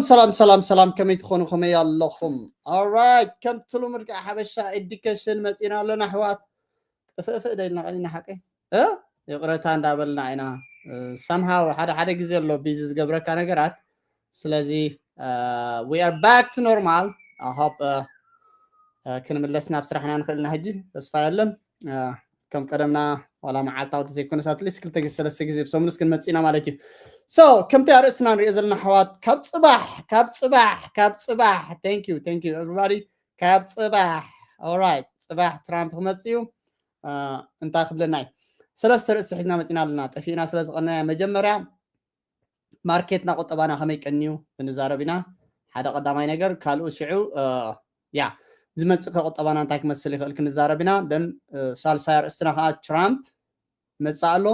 ሰላም ሰላም ሰላም፣ ከመይ ትኾኑ? ከመይ ኣለኹም? Alright፣ ከምቲ ልሙድ ከዓ ሓበሻ ኤዱኬሽን መፂና ኣለና ኣሕዋት። ጥፍእፍእ ዶ ኢልና ቀኒና ሓቀይ? እ? ይቕረታ እንዳበልና ኢና። እ፣ somehow ሓደ ሓደ ግዜ ኣሎ ቢዚ ዝገብረካ ነገራት። ስለዚ፣ እ፣ we are back to normal. I hope፣ እ፣ እ፣ ክንምለስ ናብ ስራሕና ንኽእል ኢና ሕጂ። ተስፋ የለን። እ፣ ከም ቀደምና ዋላ መዓልታዊ ተዘይኮነስ at least ክልተ ግዜ ሰለስተ ግዜ ብሰሙን እስክንመጽእ ኢና ማለት እዩ። So ከምቲ ኣርእስትና ንሪኦ ዘለና ኣሕዋት፣ ካብ ጽባሕ ካብ ጽባሕ ካብ ጽባሕ፣ thank you thank you everybody፣ ካብ ጽባሕ። Alright፣ ጽባሕ ትራምፕ ክመጽእ እዩ። እ፣ እንታይ ክብለና እዩ? ሰለስተ ርእሲ ሒዝና መጺና ኣለና። ጠፊእና ስለ ዝቐነና መጀመርያ ማርኬትና ቁጠባና ከመይ ቀንዩ ክንዛረብ ኢና። ሓደ ቀዳማይ ነገር። ካልኡ ሽዑ፣ እ፣ ያ ዝመጽእ ከቁጠባና እንታይ ክመስል ይኽእል ክንዛረብ ኢና። ደን፣ እ፣ ሳልሳይ ኣርእስትና ከዓ ትራምፕ ይመጽእ ኣሎ።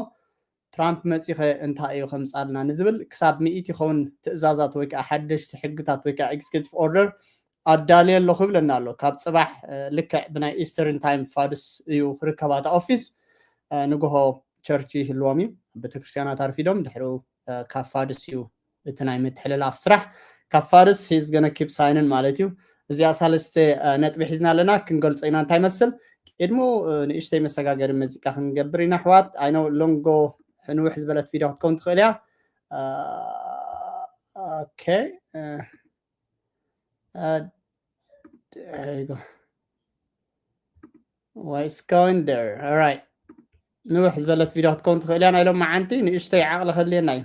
ትራምፕ መጺኸ እንታይ እዩ ከምጻልና ንዝብል፣ ክሳብ ሚእቲ ይኸውን ትእዛዛት ወይ ከዓ ሓደሽቲ ሕግታት ወይ ከዓ ኤግዜኪቲቭ ኦርደር ኣዳልየ ኣለኹ ይብለና ኣሎ። ካብ ጽባሕ፣ እ፣ ልክዕ ብናይ ኢስተርን ታይም ፋዱስ እዩ ክርከባ እታ ኦፊስ። እ፣ ንግሆ ቸርች ይህልዎም እዩ። ቤተክርስትያናት ኣርፊዶም ድሕሪኡ፣ እ፣ ካብ ፋዱስ እዩ እቲ ናይ ምትሕልላፍ ስራሕ። ካብ ፋዱስ he's gonna keep signing ማለት እዩ። እዚኣ ሳለስተ፣ እ፣ ነጥቢ ሒዝና ኣለና፣ ክንገልጾ ኢና እንታይ መስል። ቅድሙ፣ እ፣ ንእሽተይ መሰጋገሪ መዚቃ ክንገብር ኢና ኣሕዋት። I know ሎንጎ ንውሕ ዝበለት ቪድዮ ክትከውን ትኽእል እያ። እ፣ ኦኬ፣ እ፣ እ፣ there you go. What's going there? Alright። ንውሕ ዝበለት ቪድዮ ክትከውን ትኽእል እያ። ናይ ሎም መዓንቲ ንእሽተይ ዓቕሊ ከድልየና እዩ።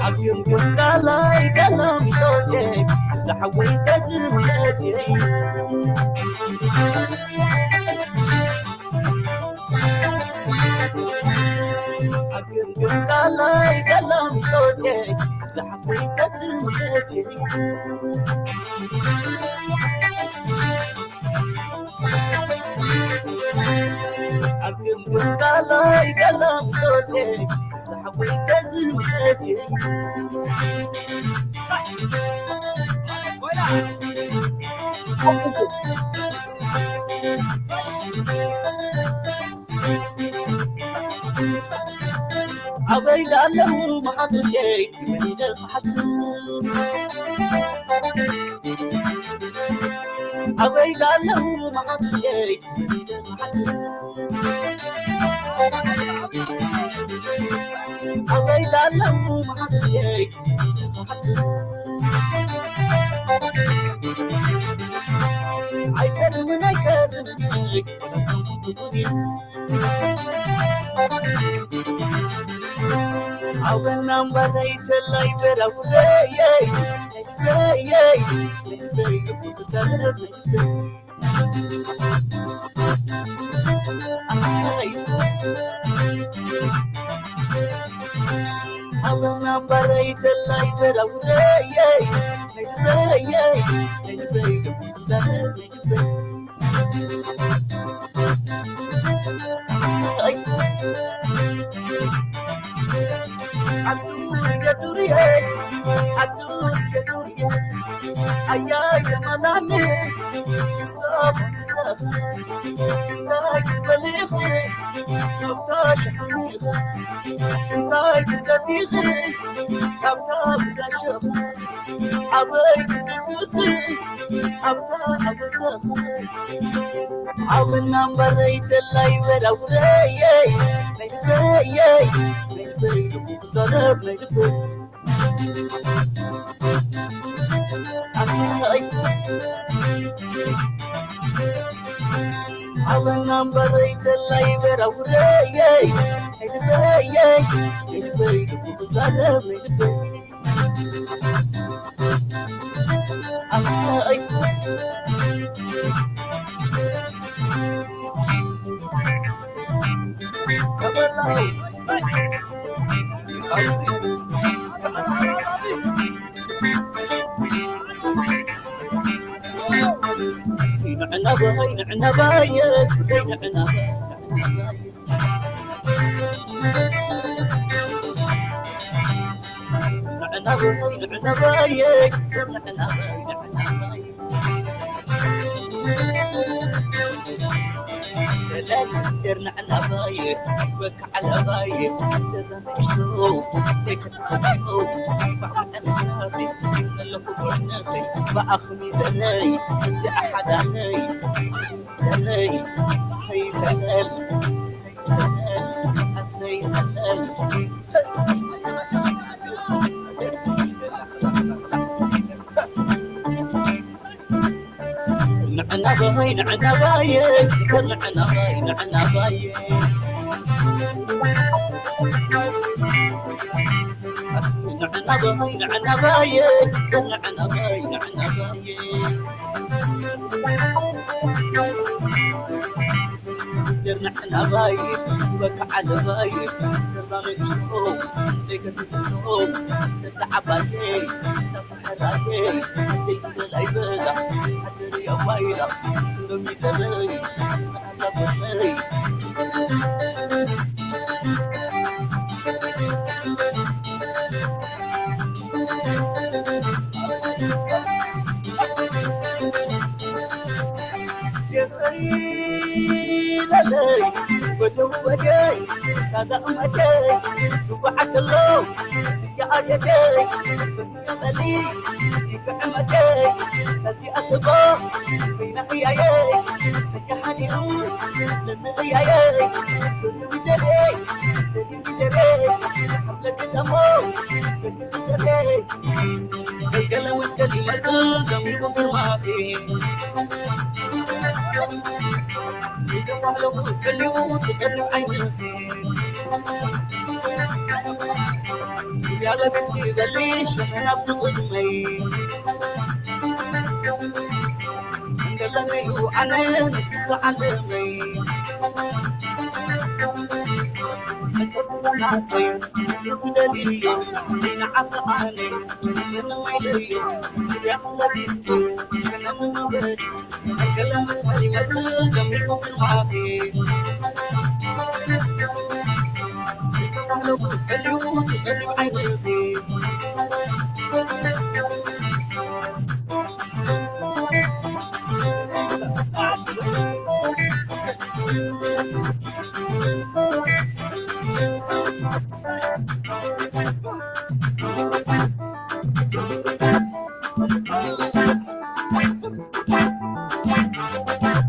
ኣብ ግምግም ቃላይ ቀላሚጦሴ፣ እዛ ሓወይ ተዝምለሴ። ኣብ ግምግም ቃላይ ቀላሚጦሴ፣ እዛ ሓወይ ተዝምለሴ። ኣብ ግምግም ቃላይ ቀላሚጦሴ፣ እዛ ሓወይ ተዝምለሴ። ኣበይ ዳለዉ መሓዙየይ መን ኢለ ክሓትት? ኣበይ ዳለዉ መሓዙየይ መን ኢለ ክሓትት? ኣበይ ዳለዉ መሓዙየይ መን ኢለ ክሓትት? ኣይቀርምን ኣይቀርምን ወላ ሰሙን ይኹን እዩ። ሓወና እምበረይ ተላይ በራውረየይ፣ በየይ፣ በይ፣ ተዛረብ። ኣይ። ሓወና እምበረይ ተላይ በራውረየይ፣ በየይ፣ በይ፣ ተዛረብ። እንታይ ትሰቲኺ ካብታ ብዳሸኺ ኣበይ ክትድግሲ ኣብታ ኣበዛኺ ሓውና እምበረይ ተላይ በራውረየይ ናይ ልበየይ ናይ ልበይ ልቡ ክዛረብ ናይ ልበይ ኣይ ሓውና እምበረይ ተላይ በራውረየይ ናይ ልበየይ ናይ ልበይ ልቡ ክዛረብ ናይ ልበይ ንዕናባየ ዘር ንዕናባይ ንዕናባይ ሰላም ዘር ንዕናባይ ወካ ዓለባይ ዘዛ ንእሽቶ ደቂ ተኸቲሎ ባዕሉ ኣነሳኺ ኣለኹ ጎንኺ ብኣኽሚ ዘረይ እስኣ ሓዳነይ ዘረይ ሰይ ዘረል ሰይ ዘረል ሰይ ዘረል ሰይ ንዕናባይ ንዕናባይ ንዕናባይ ንዕናባይ ንዕናባይ ንዕናባይ ንዕናባይ ዘር ንዕናባይ በካ ዓለባይ ዘር ዛነሽቶ ደገትትቶ ዘር ዝዓባየ ሰፋሕራየ ደይ ዝበላ ይበላ ሓደር ያዋይላ ክንዶም ይዘበይ ጸናታ ጎነይ የኸይለለይ ወደው ወደይ ሳዳቕ መደይ ጽዋዕ ከሎ ያኣገደይ በሊ ይብዕመደይ ነዚ ኣስቦ በይና እያየይ ሰያ ሓዲሩ ለምእያየይ ዘግቢ ዘሌ ዘግቢ ዘሌ ሓፍለግጠሞ ዘግቢ ዘሌ ገልገለ መስቀል ይመስል ደሚቁ ግርማኺ ይተባህለኹ ሕልዩ ትቐድም ዓይንኺ ያለ ገጽኪ በሊ ሸመን ኣብዚ ቅድመይ እንደለነዩ ኣነ ንስኺ ዓለመይ መጠጥናተይ ትደልዮ ዘይንዓፍቃነይ ምንም ኣይለዮ ዝያኽ ለቢስኪ ሸመን መበሊ ገለ መስቀል ይመስል ደሚቁ ግርማኺ ይተባህለኩ ሕልዩ ትቐልዩ ዓይንኺ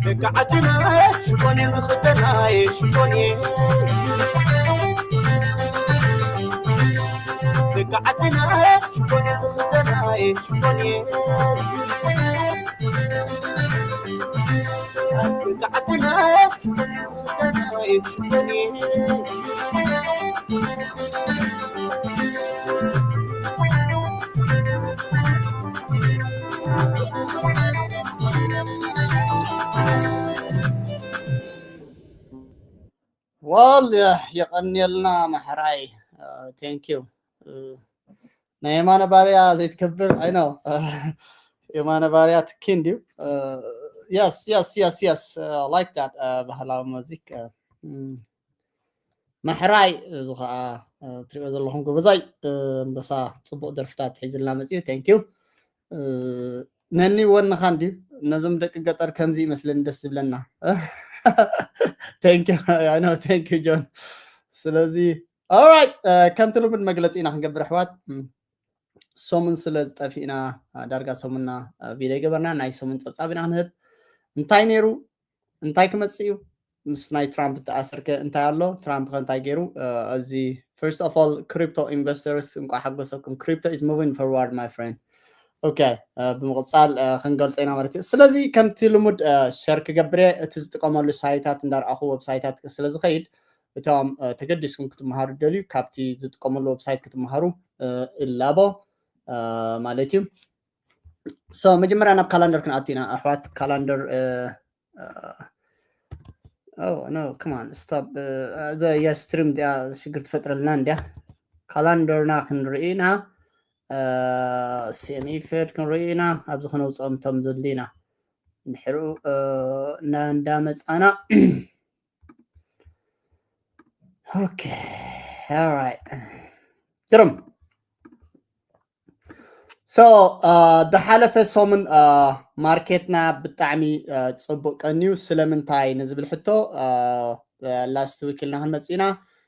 ደቂ ዓድና ሽፎን እየን ዝኽደና ሽፎን እየ ደቂ ዓድና ሽፎን እየን ዝኽደና ሽፎን እየ ደቂ ዓድና ሽፎን እየን ዝኽደና ሽፎን እየ ዋል የቐንየልና ማሕራይ thank you ናይ የማነ ባርያ ዘይትከብር ኣይ ነው የማነ ባርያ ትኪ እንድዩ yes yes yes yes like that ባህላዊ ሙዚክ ማሕራይ እዚ ከዓ ትሪኦ ዘለኹም ጎበዛይ ኣንበሳ ፅቡቅ ደርፍታት ሒዝልና መፅዩ thank you ነኒ ወንኻ እንድዩ ነዞም ደቂ ገጠር ከምዚ ይመስለኒ ደስ ዝብለና thank you ጆን ስለዚ alright ከምቲ ልሙድ መግለፂ ኢና ክንገብር ኣሕዋት ሰሙን ስለ ዝጠፊእና ዳርጋ ሰሙንና ቪድዮ ገበርና ናይ ሰሙን ፀብፃብ ኢና ክንህብ እንታይ ነይሩ እንታይ ክመፅእ እዩ ምስ ናይ ትራምፕ ተኣሰርገ እንታይ ኣሎ ትራምፕ ከ እንታይ ገይሩ እዚ first of all crypto investors እንኳ ሓጎሰኩም crypto is moving forward my friend okay ብምቕፃል ክንገልፆ ኢና ማለት እዩ ስለዚ ከምቲ ልሙድ ሸር ክገብር እየ እቲ ዝጥቀመሉ ሳይታት እንዳርኣኹ ዌብሳይታት ስለ ዝኸይድ እቶም ተገዲስኩም ክትመሃሩ ደልዩ ካብቲ ዝጥቀመሉ ዌብሳይት ክትመሃሩ እላቦ ማለት እዩ so መጀመርያ ናብ ካላንደር ክንኣቱ ኢና ኣሕዋት ካላንደር no come on stop እዛ እያ ስትሪም እዚኣ ሽግር ትፈጥረልና እንድያ ካላንደርና ክንርኢ ኢና ሴሚፌድ ክንርኢ ኢና ኣብዚ ክነውፅኦም እቶም ዘድልዩና ድሕሪኡ እንዳመፃና okay alright ግርም So ዝሓለፈ ሰሙን ማርኬትና ብጣዕሚ ጽቡቅ ቀንዩ። ስለምንታይ ንዝብል ሕቶ ላስት ዊክ ኢልና ክንመጽእ ኢና።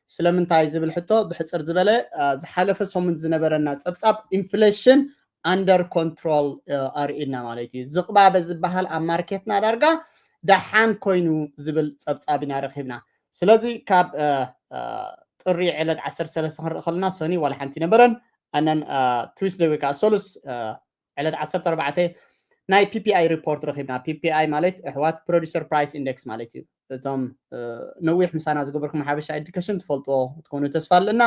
ስለምንታይ ዝብል ሕቶ ብሕፅር ዝበለ ዝሓለፈ ሰሙን ዝነበረና ጸብጻብ ኢንፍሌሽን ኣንደር ኮንትሮል ኣርእና ማለት እዩ። ዝቕባበ ዝበሃል ኣብ ማርኬትና ዳርጋ ደሓን ኮይኑ ዝብል ጸብጻብ ኢና ረኺብና። ስለዚ ካብ ጥሪ ዕለት ዓሰርተ ሰለስተ ክንርኢ ከለና ሰኒ ዋላ ሓንቲ ነበረን። ኣነን ቱስደይ ወይ ከዓ ሰሉስ ዕለት ዓሰርተ ኣርባዕተ ናይ ፒፒኣይ ሪፖርት ረኺብና። ፒፒኣይ ማለት ኣሕዋት ፕሮዲሰር ፕራይስ ኢንደክስ ማለት እዩ። እዞም ነዊሕ ምሳና ዝገበርኩም ሓበሻ ኤዱኬሽን ትፈልጥዎ ክትኮኑ ተስፋ ኣለና።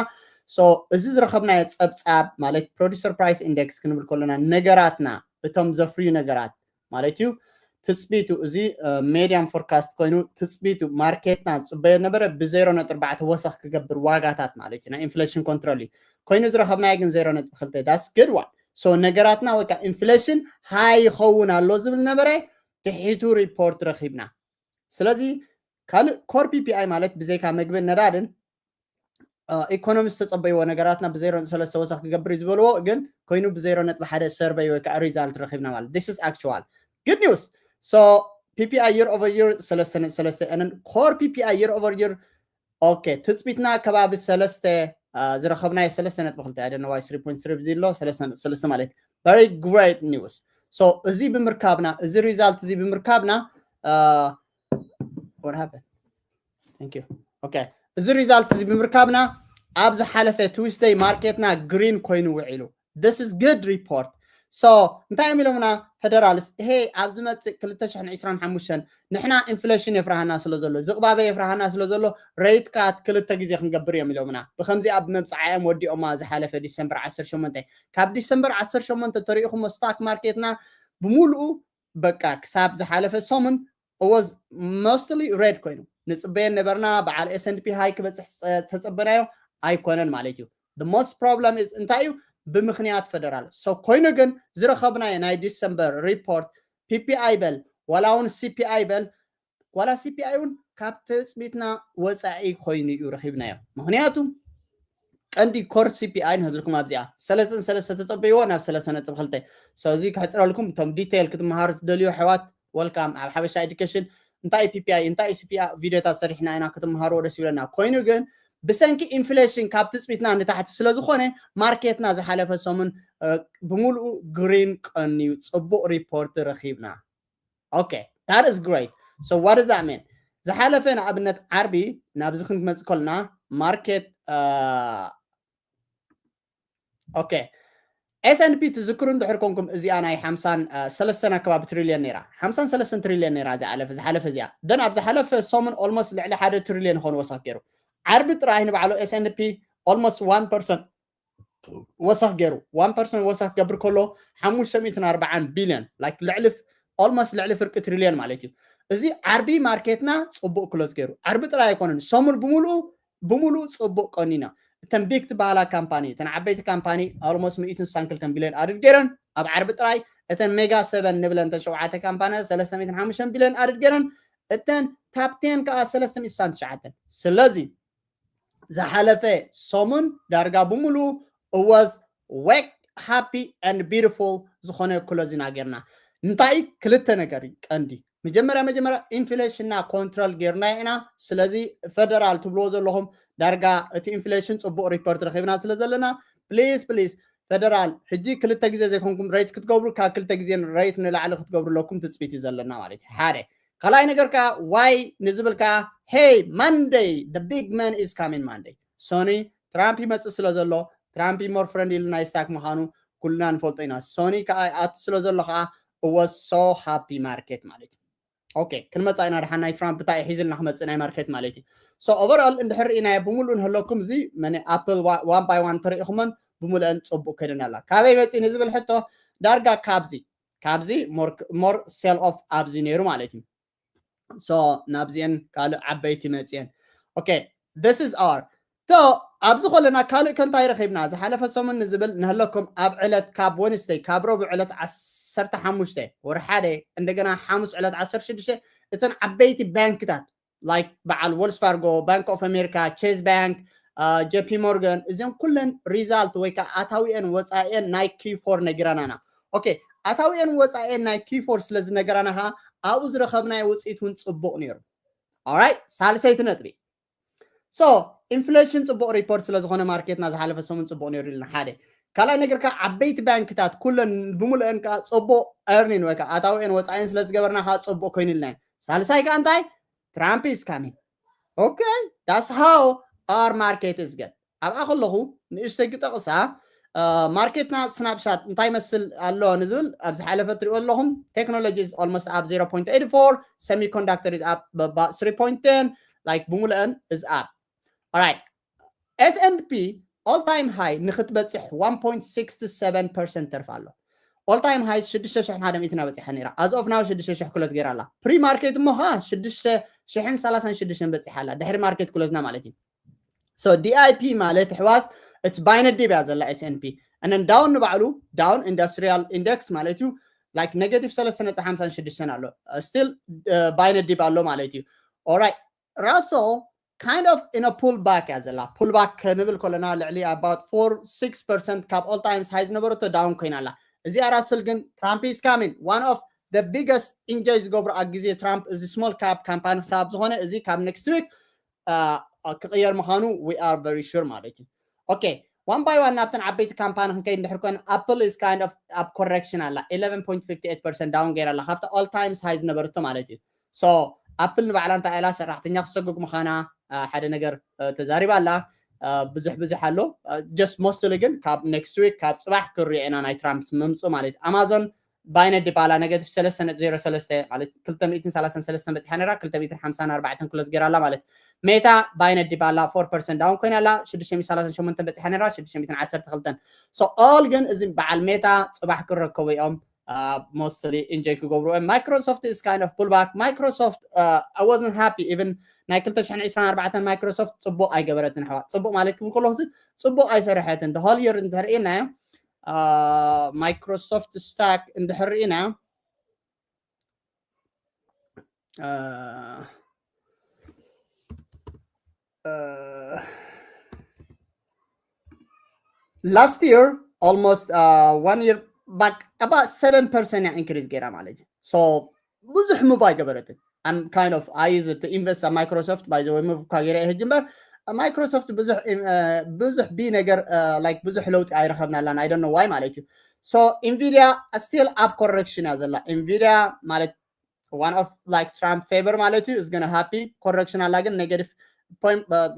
እዚ ዝረኸብናዮ ጸብጻብ ማለት ፕሮዲሰር ፕራይስ ኢንደክስ ክንብል ከለና ነገራትና እቶም ዘፍርዩ ነገራት ማለት እዩ። ትጽቢቱ እዚ ሜዲያን ፎርካስት ኮይኑ ትጽቢቱ ማርኬትና ዝጽበዮ ነበረ ብዜሮ ነጥቢ ኣርባዕተ ወሰኽ ክገብር ዋጋታት ማለት እዩ። ናይ ኢንፍሌሽን ኮንትሮል እዩ ኮይኑ ዝረኸብናዮ ግን ዜሮ ነጥቢ ክልተ that's good one። ነገራትና ወይ ከዓ ኢንፍሌሽን ሃይ ይኸውን ኣሎ ዝብል ነበረ ትሒቱ ሪፖርት ረኺብና። ስለዚ ካልእ ኮር ፒፒኣይ ማለት ብዘይካ መግብን ነዳድን ኢኮኖሚስት ተጸበይዎ ነገራትና ብዜሮ ነጥቢ ሰለስተ ወሰኽ ክገብር እዩ ዝበልዎ ግን ኮይኑ ብዜሮ ነጥቢ ሓደ ሰርቨይ ወይ ከዓ ሪዛልት ረኺብና ማለት this is actual good news። ፒፒኣይ year over year ሰለስተ ነጥቢ ሰለስተ ንን ኮር ፒፒኣይ year over year okay ትጽቢትና ከባቢ ሰለስተ ዝረኸብናዮ ሰለስተ ነጥቢ ክልተ ኣደነዋይ ስሪ ፖይንት ስሪ ኣሎ ሰለስተ ነጥቢ ሰለስተ ማለት very great news። እዚ ብምርካብና እዚ ሪዛልት እዚ ብምርካብና what happened? Thank you. Okay እዚ ሪዛልት እዚ ብምርካብና ኣብ ዝሓለፈ ቱስደይ ማርኬትና ግሪን ኮይኑ ውዒሉ this is good report። እንታይ እዮም ኢሎምና ፌደራልስ? ይሄ ኣብ ዝመፅእ ክልተ ሽሕን ዕስራን ሓሙሽተን ንሕና ኢንፍሌሽን የፍራሃና ስለ ዘሎ ዝቕባበ የፍራሃና ስለ ዘሎ ሬት ካት ክልተ ግዜ ክንገብር እዮም ኢሎምና። ብከምዚኣ ብመብፅዓ እዮም ወዲኦማ ዝሓለፈ ዲሰምበር ዓሰርተ ሸሞንተ። ካብ ዲሰምበር ዓሰርተ ሸሞንተ ተሪኢኹሞ ስታክ ማርኬትና ብምሉኡ በቃ ክሳብ ዝሓለፈ ሰሙን was mostly red ኮይኑ ንፅበየን ነበርና። በዓል ኤስንድፒ ሃይ ክበፅሕ ተፀበናዮ ኣይኮነን ማለት እዩ። The most problem is እንታይ እዩ? ብምክንያት ፌደራል። So ኮይኑ ግን ዝረኸብናዮ ናይ ዲሰምበር ሪፖርት ፒፒኣይ በል ዋላ እውን ሲፒኣይ በል ዋላ ሲፒኣይ እውን ካብ ትፅቢትና ወፃኢ ኮይኑ እዩ ረኺብናዮ። ምክንያቱ ቀንዲ ኮር ሲፒኣይ ንህዝልኩም ኣብዚኣ ሰለስተ ሰለስተ ተፀበይዎ ናብ ሰለስተ ነጥቢ ክልተ። ስለዚ ክሕፅረልኩም እቶም ዲቴይል ክትመሃሩ ትደልዩ ኣሕዋት ወልካም ኣብ ሓበሻ ኤዱኬሽን እንታይ ፒፒኣይ እንታይ ሲፒኣይ ቪዲዮታት ሰሪሕና ኢና ክትመሃርዎ ደስ ይብለና። ኮይኑ ግን ብሰንኪ ኢንፍሌሽን ካብ ትፅቢትና ንታሕቲ ስለ ዝኾነ ማርኬትና ዝሓለፈ ሰሙን ብምሉኡ ግሪን ቀንዩ ፅቡቕ ሪፖርት ረኺብና። Okay that is great. So what does that mean? ዝሓለፈ ንኣብነት ዓርቢ ናብዚ ክንመፅእ ከልና ማርኬት okay ኤስንፒ ትዝክሩ እንድሕር ኮንኩም እዚኣ ናይ ሓምሳን ሰለስተን ኣከባቢ ትሪልዮን ነይራ። ሓምሳን ሰለስተን ትሪልዮን ነይራ ዝሓለፈ ዝሓለፈ እዚኣ ደን ኣብ ዝሓለፈ ሰሙን ኦልሞስት ልዕሊ ሓደ ትሪልዮን ይኾን ወሰኽ ገይሩ። ዓርቢ ጥራይ ንባዕሉ ኤስንፒ ኦልሞስት ዋን ፐርሰንት ወሰኽ ገይሩ ዋን ፐርሰንት ወሰኽ ክገብር ከሎ ሓሙሽተ ሚእትን ኣርባዓን ቢልዮን like ልዕሊ ኦልሞስት ልዕሊ ፍርቂ ትሪልዮን ማለት እዩ። እዚ ዓርቢ ማርኬትና ፅቡቅ ክሎዝ ገይሩ ዓርቢ ጥራይ ኣይኮነን ሰሙን ብምሉኡ ብምሉኡ ፅቡቅ ቀኒና። እተን ቢግ ትበሃላ ካምፓኒ እተን ዓበይቲ ካምፓኒ ኦልሞስት ሚእትን ስሳን ክልተን ቢልዮን ኣድድ ገይረን ኣብ ዓርቢ ጥራይ። እተን ሜጋ ሰበን ንብለን እተን ሸውዓተ ካምፓኒ ሰለስተ ሚእትን ሓሙሽተን ቢልዮን ኣድድ ገይረን። እተን ታፕቴን ከዓ ሰለስተ ሚእትን ስሳን ትሽዓተን። ስለዚ ዝሓለፈ ሰሙን ዳርጋ ብምሉኡ እወዝ ዌክ ሃፒ ን ቢዩቲፉል ዝኾነ ክሎዚና ጌርና። እንታይ ክልተ ነገር እዩ ቀንዲ። መጀመርያ መጀመርያ ኢንፍሌሽንና ኮንትሮል ጌርና ኢና። ስለዚ ፌደራል ትብልዎ ዘለኹም ዳርጋ እቲ ኢንፍሌሽን ፅቡቅ ሪፖርት ረኺብና ስለ ዘለና ፕሊዝ ፕሊዝ ፌደራል ሕጂ ክልተ ግዜ ዘይኮንኩም ሬት ክትገብሩ ካብ ክልተ ግዜ ሬት ንላዕሊ ክትገብሩ ኣለኩም ትፅቢት እዩ ዘለና ማለት እዩ። ሓደ ካልኣይ ነገር ከዓ ዋይ ንዝብል ከዓ ሄይ ማንደይ the big man is coming ማንደይ። ሶኒ ትራምፕ ይመፅእ ስለ ዘሎ ትራምፕ ሞር ፍረንድ ኢሉ ናይ ስታክ ምዃኑ ኩልና ንፈልጦ ኢና። ሶኒ ከዓ ኣቱ ስለ ዘሎ ከዓ እወ so happy market ማለት እዩ። Okay ክንመፃ ኢና ድሓን ናይ ትራምፕ እንታይ ሒዝልና ክመፅእ ናይ ማርኬት ማለት እዩ። So overall እንድሕር ርኢናዮ ብምሉእ ንህለኩም እዚ መን ኣፕል ዋን ባይ ዋን ተሪኢኹመን ብምሉአን ፅቡቅ ከይደን ኣላ። ካበይ መፂ ንዝብል ሕቶ ዳርጋ ካብዚ ካብዚ more sell off ኣብዚ ነይሩ ማለት እዩ። So ናብዚአን ካልእ ዓበይቲ መፅየን። Okay this is our so ኣብዚ ከለና ካልእ ከንታይ ረኺብና ዝሓለፈ ሰሙን ንዝብል ንህለኩም ኣብ ዕለት ካብ ወንስተይ ካብ ረቡዕ ዕለት ዓሰርተ ሓሙሽተ ወር ሓደ እንደገና ሓሙስ ዕለት ዓሰርተ ሽዱሽተ እተን ዓበይቲ ባንክታት like በዓል ዌልስ ፋርጎ፣ ባንክ ኦፍ ኣሜሪካ፣ ቼዝ ባንክ፣ ጀፒ ሞርጋን፣ እዚኦም ኩለን ሪዛልት ወይ ከዓ ኣታዊአን ወፃኢአን ናይ ኪ ፎር ነጊራናና። ኦኬ፣ ኣታዊአን ወፃኢአን ናይ ኪ ፎር ስለ ዝነገራና ከዓ ኣብኡ ዝረኸብናዮ ውፅኢት እውን ፅቡቕ ነይሩ። ኦራይት፣ ሳልሰይቲ ነጥቢ። ሶ ኢንፍሌሽን ፅቡቕ ሪፖርት ስለ ዝኾነ ማርኬትና ዝሓለፈ ሰሙን ፅቡቕ ነይሩ ኢልና ሓደ። ካልኣይ ነገር ከዓ ዓበይቲ ባንክታት ኩለን ብምሉአን ከዓ ፅቡቕ ኤርኒን ወይ ከዓ ኣታዊአን ወፃኢን ስለ ዝገበርና ከዓ ፅቡቕ ኮይኑ ኢልና። ሳልሳይ ከዓ እንታይ? ትራምፕ ኢዝ ካሚንግ። ኦኬ፣ that's how our market is good። ኣብኣ ከለኹ ንእሽተይ ክጠቕሳ፣ ማርኬትና ስናፕሻት እንታይ መስል ኣሎ ንዝብል ኣብዚ ሓለፈ ትሪእዎ ኣለኹም። ቴክኖሎጂ is almost up zero point eight four, semiconductor is up about three point ten, like ብምሉአን is up. Alright, S and P all time high ንክትበፅሕ one point six seven percent ተርፍ ኣሎ። All time high ሽዱሽተ ሽሕን ሓደ ሚእትን በፂሓ ነይራ። As of now ሽዱሽተ ሽሕ ክሎዝ ገይራ ኣላ። ፕሪ ማርኬት እሞ ኸዓ ሽዱሽተ ሽሕን ሰላሳን ሽዱሽተን በፂሓ ኣላ፣ ድሕሪ ማርኬት ክሎዝና ማለት እዩ። So D I P ማለት ኣሕዋት እቲ ባይነዲብ እያ ዘላ S and P። And then ዳውን ንባዕሉ ዳውን ኢንዱስትሪያል ኢንደክስ ማለት እዩ፣ like negative ሰለስተ ነጥቢ ሓምሳን ሽዱሽተን ኣሎ። Still ባይነዲብ ኣሎ ማለት እዩ። Alright, Russell kind of in a pullback እያ ዘላ። ፑልባክ ክንብል ከለና ልዕሊ about four six percent ካብ all times high ዝነበረቶ ዳውን ኮይና ኣላ። እዚኣ ራስል ግን ትራምፕ is coming, one of the biggest ኢንጆይ ዝገብሩ ኣብ ግዜ ትራምፕ እዚ ስሞል ካፕ ካምፓኒ ክሳብ ዝኾነ እዚ ካብ ኔክስት ዊክ ክቕየር ምዃኑ we are very sure ማለት እዩ። ኦኬ፣ one by one ናብተን ዓበይቲ ካምፓኒ ክንከይድ እንድሕር ኮን ኣፕል is kind of ኣብ ኮሬክሽን ኣላ፣ eleven point fifty eight percent ዳውን ገይራ ኣላ ካብቲ all times high ዝነበረቶ ማለት እዩ። So ኣፕል ንባዕላ እንታይ ኢላ ሰራሕተኛ ክሰጉግ ምዃና ሓደ ነገር ተዛሪባ ኣላ። ብዙሕ ብዙሕ ኣሎ። Just mostly ግን ካብ ኔክስት ዊክ ካብ ፅባሕ ክሪኦ ኢና ናይ ትራምፕ ምምፁ ማለት እዩ። ኣማዞን ባይነዲብ ኣላ negative ሰለስተ ነጥቢ ዜሮ ሰለስተ ማለት ክልተ ሚእትን ሰላሳን ሰለስተን በፂሓ ነራ ክልተ ሚእትን ሓምሳን ኣርባዕተን ክሎዝ ገይራ ኣላ ማለት። ሜታ ባይነዲብ ኣላ four percent ዳውን ኮይና ኣላ ሽዱሽተ ሚእትን ሰላሳን ሸሞንተን በፂሓ ነራ ሽዱሽተ ሚእትን ዓሰርተ ክልተን። So all ግን እዚ በዓል ሜታ ፅባሕ ክረከቡ እዮም። Mostly ኢንጆይ ክገብሩ እዮም። Microsoft is kind of pullback. Microsoft I wasn't happy even ናይ ክልተ ሽሕን ዕስራን ኣርባዕተን ማይክሮሶፍት ፅቡቕ ኣይገበረትን ኣሕዋት። ፅቡቕ ማለት ክብል ከለኹ ፅቡቕ ኣይሰረሐትን። The whole year እንተርእየናዮ ማይክሮሶፍት ስታክ እንድሕር ርኢና last year almost one year back about seven percent እያ ኢንክሪዝ ገይራ ማለት እዩ። So ብዙሕ ሙቭ ኣይገበረትን። I'm kind of I use to invest ኣብ ማይክሮሶፍት by the way ሙቭ እኳ ገይረ ሕጂ እምበር ማይክሮሶፍት ብዙሕ ብዙሕ ቢ ነገር like ብዙሕ ለውጢ ኣይረኸብናላን። I don't know why ማለት እዩ። So ኢንቪድያ ስቲል ኣብ ኮረክሽን እያ ዘላ። ኢንቪድያ ማለት one of like ትራምፕ ፌቨር ማለት እዩ። Is gonna happy ኮረክሽን ኣላ ግን negative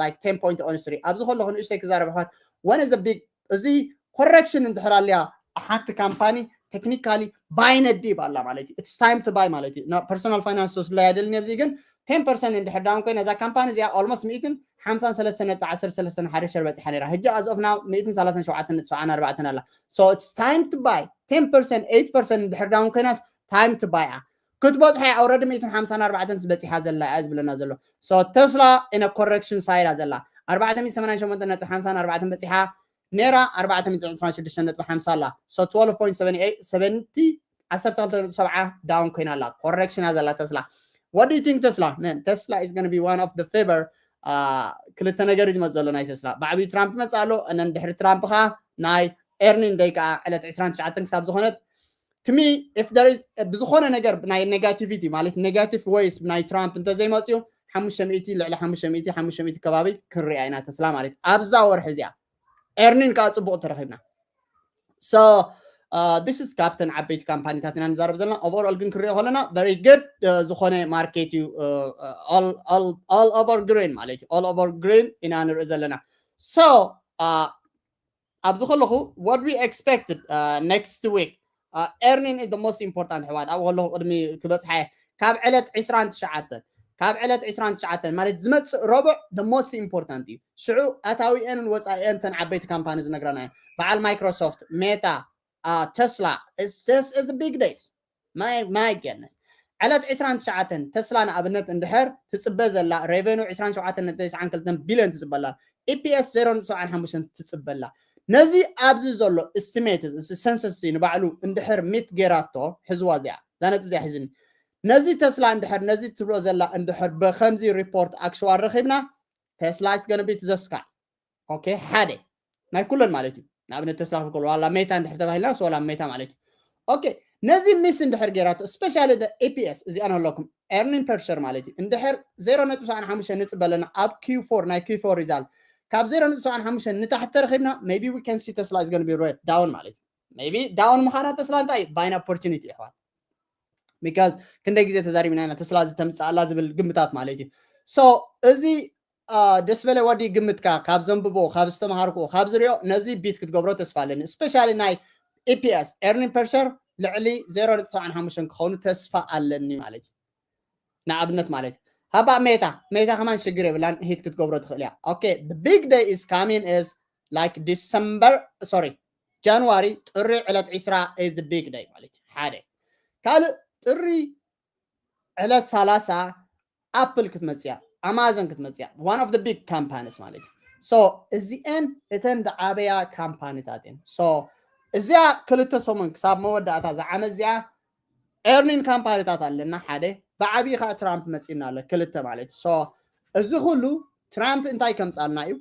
like ten point on three። ኣብዚ ከለኹ ንእሽተይ ክዛረብ ኣሕዋት one is a big እዚ ኮረክሽን እንድሕር ኣልያ ሓንቲ ካምፓኒ ቴክኒካሊ ባይ ነዲብ ኣላ ማለት እዩ። It's time to buy ማለት እዩ። ፐርሶናል ፋይናንስ ወስድላ ያደልኒ ኣብዚ ግን ten percent እንድሕር ዳውን ኮይና እዛ ካምፓኒ እዚኣ almost ሚእትን ሓምሳን ሰለስተን ነጥቢ ዓሰርተ ሰለስተን ሓደ ሸር በፂሓ ነይራ። ሕጂ as of now ሚእትን ሰላሳን ሸውዓተን ነጥቢ ሰብዓን ኣርባዕተን ኣላ። So it's time to buy. Ten percent, eight percent እንድሕር ዳውን ኮይናስ time to buy እያ። ክትበፅሖ እያ። Already ሚእትን ሓምሳን ኣርባዕተን በፂሓ ዘላ እያ ዝብለና ዘሎ። So ተስላ in a correction side እያ ዘላ። ኣርባዕተ ሚእትን ሰማንያን ሸሞንተን ነጥቢ ሓምሳን ኣርባዕተን በፂሓ ነይራ ኣርባዕተ ሚእትን ዕስራን ሽዱሽተን ነጥቢ ሓምሳ ኣላ። So twelve point seven eight seventy ዓሰርተ ክልተ ነጥቢ ሰብዓ ዳውን ኮይና ኣላ። ኮረክሽን እያ ዘላ ተስላ። What do you think ተስላ? Man, ተስላ is gonna be one of the ፌቨር። ክልተ ነገር እዩ ዝመፅ ዘሎ ናይ ተስላ። ብዓብዩ ትራምፕ ይመፅእ ኣሎ። እነን ድሕሪ ትራምፕ ከዓ ናይ ኤርኒን ደይ ከዓ ዕለት ዕስራን ትሽዓተን ክሳብ ዝኾነት to me if there is ብዝኾነ ነገር ናይ ኔጋቲቪቲ ማለት ኔጋቲቭ ዌይስ ናይ ትራምፕ እንተዘይመፅኡ ሓሙሽተ ሚእቲ ልዕሊ ሓሙሽተ ሚእቲ ሓሙሽተ ሚእቲ ከባቢ ክንሪኣ ኢና ተስላ ማለት ኣብዛ ወርሒ እዚኣ ኤርኒን ከዓ ፅቡቅ ተረኺብና። So this is ካብተን ዓበይቲ ካምፓኒታት ኢና ንዛረብ ዘለና። Overall ግን ክሪኦ ከለና very good ዝኾነ ማርኬት እዩ። All over green ማለት እዩ። All over green ኢና ንርኢ ዘለና። So ኣብዚ ከለኹ what we expected next week earning is the most important ኣሕዋት። ኣብኡ ከለኹ ቅድሚ ክበፅሓ ካብ ዕለት ዕስራን ትሽዓተን ካብ ዕለት ዕስራን ትሽዓተን ማለት ዝመፅእ ረቡዕ the most important እዩ። ሽዑ ኣታዊአንን ወፃኢአን ተን ዓበይቲ ካምፓኒ ዝነግረና እየን። በዓል ማይክሮሶፍት፣ ሜታ፣ ተስላ። This is big days. My goodness. ዕለት ዕስራን ትሽዓተን ተስላ ንኣብነት እንድሕር ትፅበ ዘላ ሬቨኑ ዕስራን ሸውዓተን ነጥቢ ተስዓን ክልተን ቢልዮን ትፅበላ፣ ኢፒኤስ ዜሮ ነጥቢ ሰብዓን ሓሙሽተን ትፅበላ። ነዚ ኣብዚ ዘሎ ኤስቲሜት እዚ ሰንሰስ ንባዕሉ እንድሕር ሚት ገይራቶ ሕዝዋ እዚኣ እዛ ነጥብ እዚኣ ሒዝኒ ነዚ ተስላ እንድሕር ነዚ ትብሎ ዘላ እንድሕር ብከምዚ ሪፖርት ኣክሽዋል ረኺብና ተስላ is gonna be to the sky። okay ሓደ ናይ ኩለን ማለት እዩ። ንኣብነት ተስላ ክብል ዋላ ሜታ እንድሕር ተባሂልና ሶላ ሜታ ማለት እዩ። okay ነዚ miss እንድሕር ገይራቶ especially the EPS እዚኣ ንህለኩም earning per share ማለት እዩ። እንድሕር ዜሮ ነጥቢ ሰብዓን ሓሙሽተን ንፅበ ኣለና ኣብ Q four ናይ Q four result ካብ ዜሮ ነጥቢ ሰብዓን ሓሙሽተን ንታሕቲ ተረኺብና maybe we can see Tesla is going to be down ማለት እዩ። maybe down ምዃና ተስላ እንታይ እዩ buying opportunity ይሕዋት because ክንደይ ግዜ ተዛሪብና ኢና ተስላ ዝተምፅኣላ ዝብል ግምታት ማለት እዩ። so እዚ ደስ በለ ወዲ ግምትካ ካብ ዘንብቦ ካብ ዝተምሃርኩ ካብ ዝሪኦ ነዚ beat ክትገብሮ ተስፋ ኣለኒ። especially ናይ EPS earning per share ልዕሊ ዜሮ ነጥቢ ሰብዓን ሓሙሽተን ክኸውን ተስፋ ኣለኒ ማለት እዩ። ንኣብነት ማለት እዩ ሃባ ሜታ ሜታ ከማን ሽግር የብላን hit ክትገብሮ ትኽእል እያ። okay the big day is coming is like December sorry January ጥሪ ዕለት ዒስራ is the big day ማለት እዩ። ሓደ ካልእ ጥሪ ዕለት ሰላሳ Apple ክትመፅያ Amazon ክትመፅያ one of the big companies ማለት እዩ። so እዚአን እተን ዝዓበያ ካምፓኒታት እየን። so እዚኣ ክልተ ሰሙን ክሳብ መወዳእታ ዝዓመት እዚኣ earning ካምፓኒታት ኣለና ሓደ ብዓብዪ ከዓ ትራምፕ መፂና ኣሎ ክልተ ማለት so እዚ ኩሉ ትራምፕ እንታይ ከምፃልና እዩ?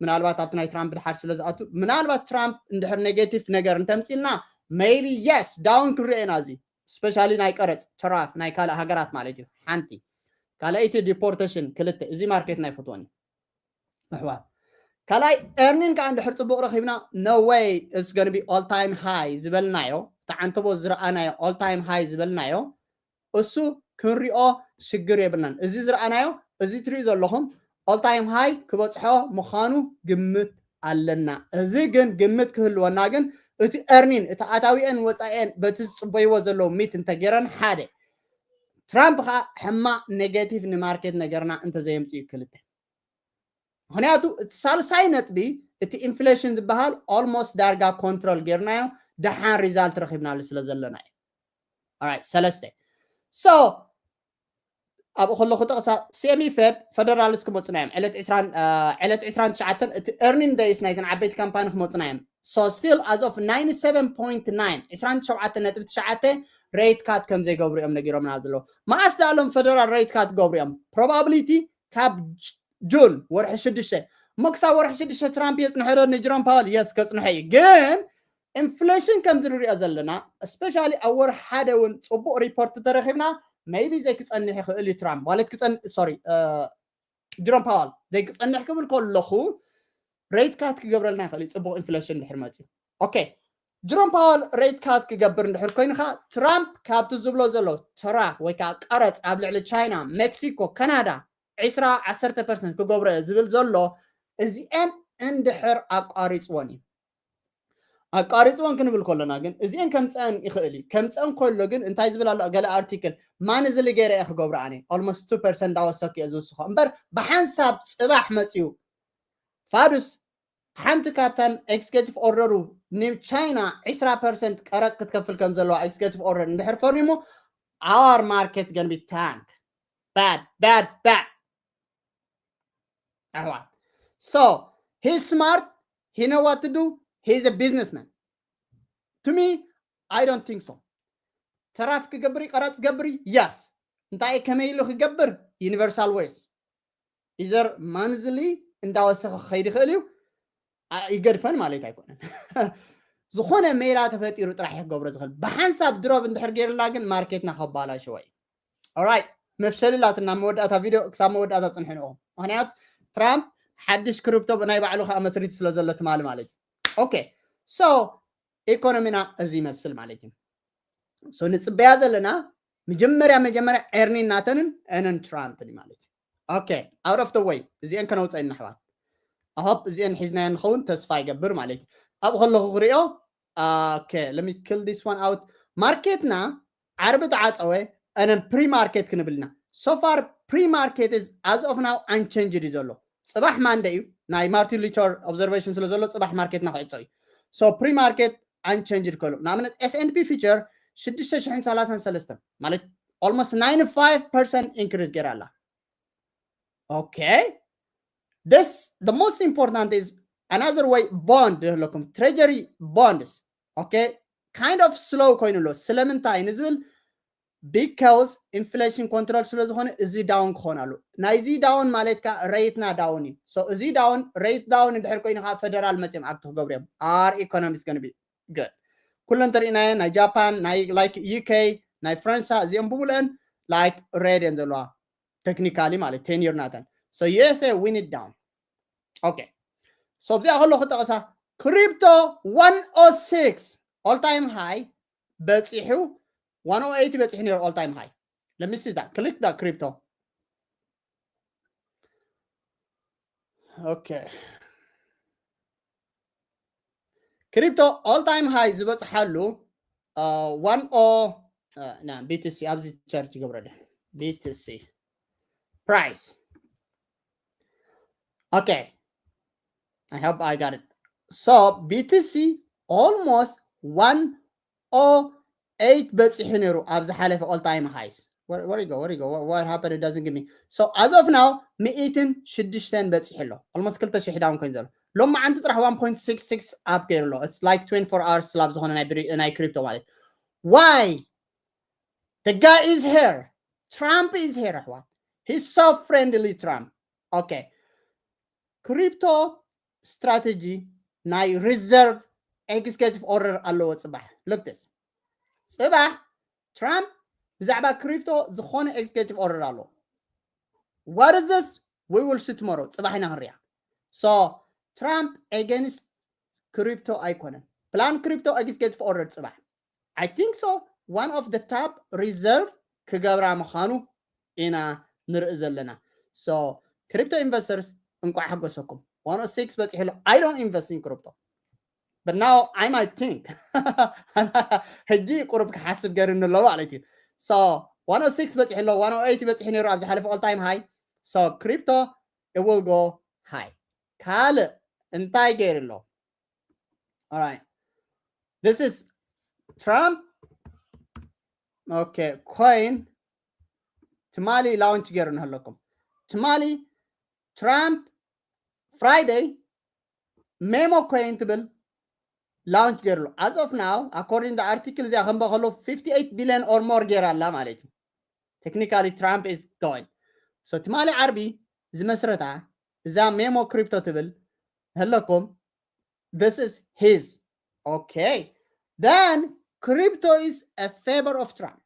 ምናልባት ኣብቲ ናይ ትራምፕ ድሓር ስለ ዝኣቱ ምናልባት ትራምፕ እንድሕር negative ነገር እንተምፂልና maybe yes down ክንሪኦ ኢና እዚ especially ናይ ቀረፅ ተራፍ ናይ ካልእ ሃገራት ማለት እዩ። ሓንቲ ካልኣይቲ deportation ክልተ እዚ ማርኬት ናይ ፍትወኒ ኣሕዋት ካልኣይ earning ከዓ እንድሕር ፅቡቅ ረኪብና no way is going to be all time high ዝበልናዮ ተዓንተቦ ዝረኣናዮ all time high ዝበልናዮ እሱ ክንሪኦ ሽግር የብልናን። እዚ ዝረኣናዮ እዚ ትሪኡ ዘለኹም all time high ክበፅሖ ምዃኑ ግምት ኣለና። እዚ ግን ግምት ክህልወና ግን እቲ earning እቲ ኣታዊአን ወፃኤን በቲ ዝፅበይዎ ዘለዉ meet እንተገይረን ሓደ ትራምፕ ከዓ ሕማቅ negative ንማርኬት ነገርና እንተዘየምፅኡ ክልተ ምክንያቱ እቲ ሳልሳይ ነጥቢ እቲ inflation ዝበሃል almost ዳርጋ control ጌርናዮ ደሓን result ረኪብናሉ ስለ ዘለና እዩ። ሰለስተ so ኣብኡ ከለኹ ጠቕሳ CME Fed Federalist ክመፁና እዮም ዕለት ዕለት ዕስራን ትሽዓተን እቲ earning days ናይተን ዓበይቲ ካምፓኒ ክመፁና እዮም። so still as of ninety seven point nine ዕስራን ትሽዓተ ነጥቢ ትሽዓተ rate cut ከም ዘይገብሩ እዮም ነጊሮምና ዘለዉ። መኣስ ዳሎም federal rate cut ክገብሩ እዮም? probability ካብ ጁን ወርሒ ሽዱሽተ እሞ ክሳብ ወርሒ ሽዱሽተ ትራምፕ የፅንሐ ዶ ንጅሮም ፓወል? የስ ከፅንሐ እዩ። ግን inflation ከም ዝንሪኦ ዘለና especially ኣብ ወርሒ ሓደ እውን ፅቡቅ report ተረኪብና maybe ዘይክፀንሕ ይኽእል እዩ ትራምፕ ማለት ክፀን sorry ጅሮም ፓወል ዘይክፀንሕ ክብል ከለኹ rate cut ክገብረልና ይኽእል እዩ ፅቡቅ inflation ድሕር መፅዩ okay ጅሮም ፓወል rate cut ክገብር እንድሕር ኮይኑ ከዓ ትራምፕ ካብቲ ዝብሎ ዘሎ ተራፍ ወይ ከዓ ቀረፅ ኣብ ልዕሊ ቻይና ሜክሲኮ ካናዳ ዒስራ ዓሰርተ ፐርሰንት ክገብሮ እየ ዝብል ዘሎ እዚአን እንድሕር ኣቋሪፅዎን እዩ ኣቋሪፅዎን ክንብል ከሎና ግን እዚአን ከምፀአን ይኽእል እዩ ከምፀአን ከሎ ግን እንታይ ዝብል ኣሎ ገለ article ማን እዚ ልገይረ እየ ክገብሮ ኣነ almost two percent እንዳወሰኩ እየ ዝውስኾ እምበር ብሓንሳብ ፅባሕ መፅዩ ፋዱስ ሓንቲ ካብታን executive order ኡ ንቻይና ዒስራ ፐርሰንት ቀረፅ ክትከፍል ከም ዘለዋ executive order እንድሕር ፈሪሙ our market going to be tank bad bad bad ኣሕዋት so he's smart he know what to do he's a businessman to me I don't think so ተራፍ ክገብር ቀረፅ ገብር yes እንታይ ከመይ ኢሉ ክገብር universal ways either monthly እንዳወሰኸ ክኸይድ ይኽእል እዩ ይገድፈን ማለት ኣይኮነን ዝኾነ ሜላ ተፈጢሩ ጥራሕ ክገብሮ ዝኽእል ብሓንሳብ ድሮብ እንድሕር ገይርላ ግን ማርኬትና ከባላሸወ እዩ right መፍሸሊ ላትና መወዳእታ ቪድዮ ክሳብ መወዳእታ ፅንሕንኦ ምክንያቱ ትራምፕ ሓድሽ ክሪፕቶ ብናይ ባዕሉ ከዓ መስሪት ስለ ዘሎ ትማሊ ማለት እዩ okay so ኢኮኖሚና እዚ ይመስል ማለት እዩ so ንፅበያ ዘለና መጀመርያ መጀመርያ earning ናተንን earning ትራምፕን ማለት እዩ okay out of the way እዚአን ከነውፀ ኢና ኣሕዋት ኣሆፕ እዚአን ሒዝናዮ ንኸውን ተስፋ ይገብር ማለት እዩ ኣብኡ ከለኹ ክሪኦ okay let me kill this one out ማርኬትና ዓርቢ ተዓፀወ and pre market ክንብልና so far pre market is as of now unchanged እዩ ዘሎ ፅባሕ ማንደ እዩ ናይ ማርቲን ሉተር observation ስለ ዘሎ ፅባሕ ማርኬትና ክዕፀው እዩ so pre market unchanged ከሉ ንኣብነት S&P future ሽዱሽተ ሽሕን ሰላሳን ሰለስተን ማለት almost ninety-five percent increase ገይራ ኣላ okay this the most important is another way bond ኣለኩም treasury bonds okay kind of slow ኮይኑ ኣሎ ስለምንታይ ንዝብል because inflation control ስለ ዝኾነ እዚ down ክኾን ኣሉ። ናይዚ down ማለት ከዓ rate ና down እዩ። So እዚ down rate down እንድሕር ኮይኑ ከዓ federal መፅዮም ኣብ ክገብሩ እዮም። Our economy is going to be good. ኩለን ተሪእናየን ናይ ጃፓን ናይ like UK ናይ ፈረንሳ እዚኦም ብምሉአን like red እየን ዘለዋ technically ማለት ten year ናተን። So USA win it down. Okay. So እዚኣ ከለኹ ጠቕሳ crypto one oh six all time high በፂሑ one oh eight በፂሑ ነይሩ all time high. Let me see that. Click that crypto. Okay. Crypto all time high ዝበፅሓሉ uh, one oh uh, ና BTC ኣብዚ chart ይገብረለ BTC price. Okay. I hope I got it. So BTC almost one oh eight በፂሑ ነይሩ ኣብ ዝሓለፈ all time highs. Where, where you go? Where you go? What, what happened? It doesn't give me. So as of now ሚእትን ሽዱሽተን በፂሑ ኣሎ። Almost ክልተ ሺሕ down ኮይኑ ዘሎ። ሎም መዓንቲ ጥራሕ one point six six up ገይሩ ኣሎ። It's like twenty-four hours ስላብ ዝኾነ ናይ ብሪ- ናይ crypto ማለት why? The guy is here. Trump is here ኣሕዋት. He's so friendly, Trump. Okay. Crypto strategy ናይ reserve executive order ኣለዎ ፅባሕ. Look this. ፅባሕ ትራምፕ ብዛዕባ crypto ዝኾነ executive order ኣለዎ. What is this? We will see tomorrow. ፅባሕ ኢና ክንሪኣ። So ትራምፕ against crypto ኣይኮነን። Plan crypto executive order ፅባሕ. I think so. One of the top reserve ክገብራ ምዃኑ ኢና ንርኢ ዘለና። So crypto investors እንቋዕ ሓጎሰኩም። One oh six በፂሑ ኣሎ። I don't invest in crypto. But now I might think. ሕጂ ቁሩብ ክሓስብ ገይሩኒ ኣሎ ማለት እዩ። So one oh six በፂሑ ኣሎ። One oh eight በፂሑ ነይሩ ኣብ ዝሓለፈ all time high. So crypto it will go high. ካልእ እንታይ ገይሩ ኣሎ? All right. This is Trump. Okay, coin ትማሊ launch ገይሩ ንህለኩም። ትማሊ ትራምፕ Friday Memo coin ትብል launch ገይሩሉ። As of now, according the article እዚኣ ከም በኸሎ fifty-eight billion or more ገይራ ኣላ ማለት እዩ። Technically Trump is going. So ትማሊ ዓርቢ ዝመስረታ እዛ Memo crypto ትብል ህለኩም this is his. Okay. Then crypto is a favor of Trump.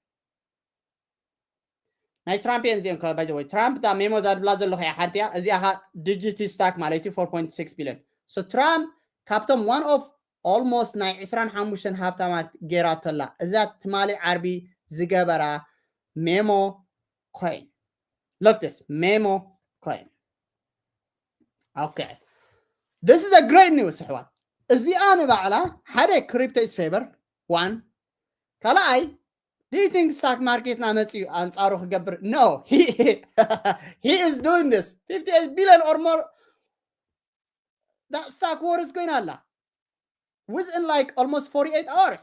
ናይ ትራምፕ እየን እዚአን by the way ትራምፕ ዳ ሜሞ ዛድብላ ዘለኹ እያ ሓንቲ እያ እዚኣ ኻ digit stack ማለት እዩ four point six billion. So ትራምፕ ካብቶም one of almost ናይ ዕስራን ሓሙሽተን ሃብታማት ገይራቶላ እዛ ትማሊ ዓርቢ ዝገበራ Memo coin. Look this Memo coin. Okay. This is a great news ኣሕዋት። እዚኣ ንባዕላ ሓደ crypto is favor one ካልኣይ do you think stock market ና መፅዩ ኣንፃሩ ክገብር? No. He, he is doing this fifty-eight billion or more. That stock war is going on within like almost forty-eight hours.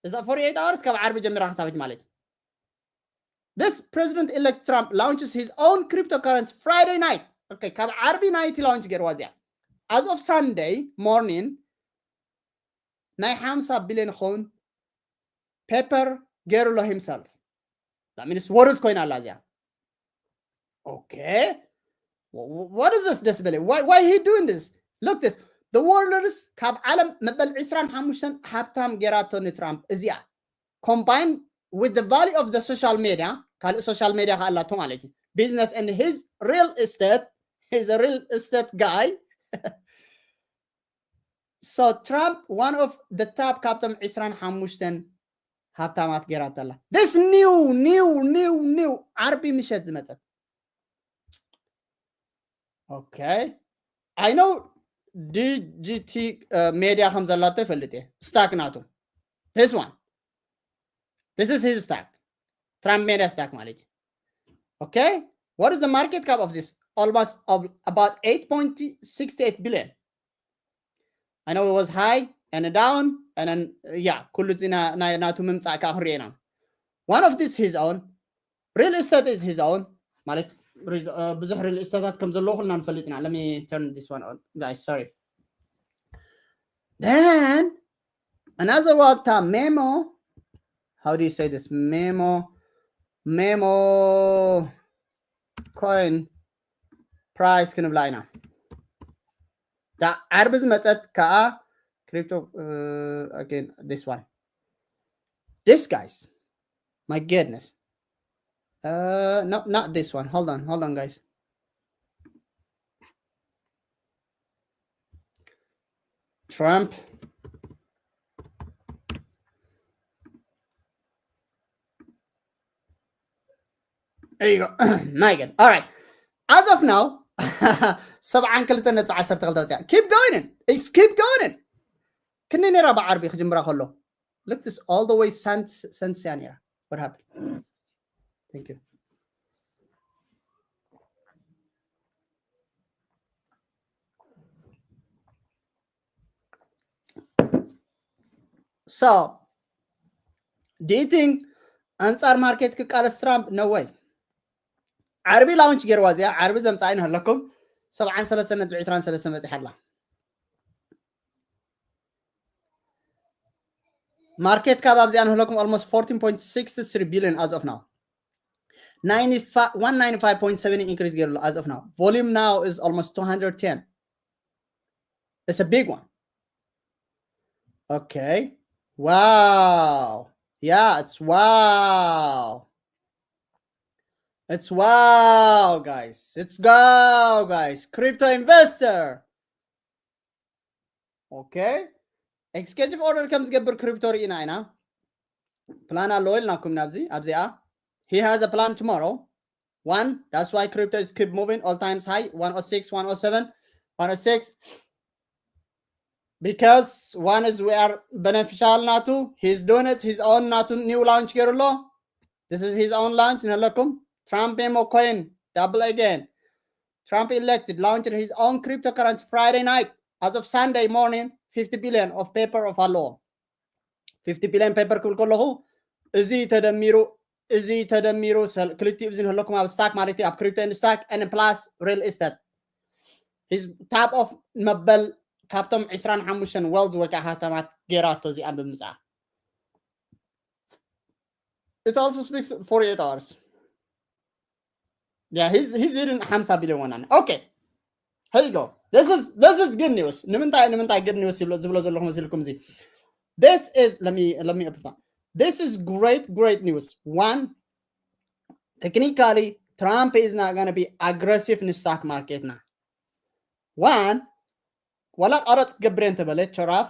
Is that forty-eight hours? ካብ ዓርቢ ጀሚራ ክሳበች ማለት This president-elect Trump launches his own cryptocurrency Friday night. Okay, ካብ ዓርቢ ናይቲ launch ገይርዋ እዚኣ። As of Sunday morning ናይ ሓምሳ billion ኾን paper ገይሩ ኣሎ himself. That means worth ኮይና ኣላ እዚኣ። Okay. What is this ደስ በለ? Why, why he doing this? Look this. The world is ካብ ዓለም መበል ዕስራን ሓሙሽተን ሃብታም ገይራቶ ንትራምፕ እዚኣ. Combined with the value of the social media ካልእ social media ከኣላቶ ማለት እዩ. Business and his real estate. He's a real estate guy. So Trump one of the top ካብቶም ዕስራን ሓሙሽተን ሃብታማት ገይራቶ ኣላ። This new new new new ዓርቢ ምሸት ዝመፀት Okay. I know D G T media ከም ዘላቶ ይፈልጥ እየ። Stack ናቱ. This one. This is his stack. Trump media stack ማለት እዩ. Okay. What is the market cap of this? Almost about eight point six eight billion. I know it was high and down and then yeah ኩሉ እዚ ናቱ ምምፃእ ከዓ ክንሪኦ ኢና. One of this his own. Real estate is his own. ማለት ብዙሕ real estate ታት ከም ዘለዎ ኩልና ንፈልጥ ኢና. Let me turn this one on, guys. Sorry. Then another one, Memo. How do you say this? Memo. memo coin price ክንብላ ኢና። እታ ዓርቢ ዝመፀት ከዓ crypto uh, again this one, this guys, my goodness, uh, no, not this one, hold on, hold on, guys. Trump. There you go. My God. All right. As of now, ሰብዓን ክልተ ነጥቢ ዓሰርተ ክልተ ወፂኣ። Keep going. It's keep going. ክንደይ ነይራ ብዓርቢ ክጅምራ ከሎ? Look, this all the way cents, cents እያ ነይራ. What happened? Thank you. So, do you think ኣንጻር ማርኬት ክቃለስ ትራምፕ? No way. ዓርቢ ላውንች ገይርዋ እዚኣ፣ ዓርቢ ዘምጻእ ኣይንህለኩም። ሰብዓን ሰለስተን ነጥቢ ዕስራን ሰለስተን በጺሓ ኣላ። ማርኬት ካብ ኣብዚኣ ንህለኩም almost fourteen point six three billion as of now. Ninety-five, one ninety-five point seven increase ገይሩ ኣሎ as of now. Volume now is almost two hundred ten. It's a big one. Okay. Wow. Yeah, it's wow. It's wow, guys. It's go, guys. Crypto investor. Okay. Executive order ከም ዝገብር ክሪፕቶ ርኢና ኢና። ፕላን ኣለዎ ኢልናኩም ናብዚ ኣብዚኣ። He has a plan tomorrow. One, that's why crypto is keep moving, all times high, one oh six, one oh seven, one oh six. Because one is we are beneficial ናቱ, he's doing it his own ናቱ new launch ገይሩ ኣሎ። This is his own launch ንለኩም። Trump memo coin double again. Trump elected launched his own cryptocurrency Friday night. As of Sunday morning, fifty billion of paper of ኣለዎ። Fifty billion paper ክብል ከለኹ እዚ ተደሚሩ እዚ ተደሚሩ ክልቲኡ እዚ ንህለኩም ኣብ ስታክ ማለት ኣብ crypto and stock and plus real estate። His top of መበል ካብቶም ዕስራን ሓሙሽተን wealth ወይ ከዓ ሃብታማት ገይራቶ እዚኣ ብምምፃኣ። It also speaks forty-eight hours. Yeah, he's he's eating ሓምሳ ቢልዮን ወናኒ። Okay. Here you go. This is this is good news. ንምንታይ ንምንታይ good news ዝብሎ ዘለኹ መሲልኩም እዚ? This is, let me let me open that. This is great, great news. One, technically, Trump is not going to be aggressive in the stock market now. One, ዋላ ቀረፅ ክገብር እንተበለ ቸራፍ,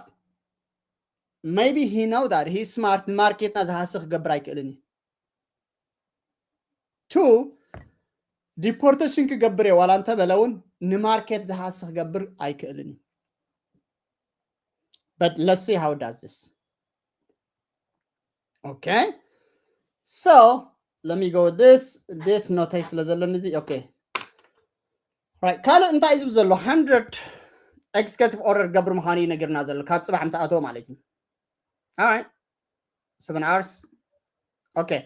maybe he know that he's smart. ንማርኬትና ዝሃሲ ክገብር ኣይክእልን እዩ። Two, deportation ክገብር እየ ዋላ እንተበለ እውን ንማርኬት ዝሃሲ ክገብር ኣይክእልን እዩ። But let's see how it does this. Okay. So let me go with this. This note ስለ ዘለኒ እዚ okay. Right. ካልእ እንታይ እዩ ዝብል ዘሎ? Hundred executive order ገብር ምዃኑ እዩ ነጊርና ዘሎ ካብ ፅባሕ ምስ ኣተወ ማለት እዩ። All right. Seven hours. Okay.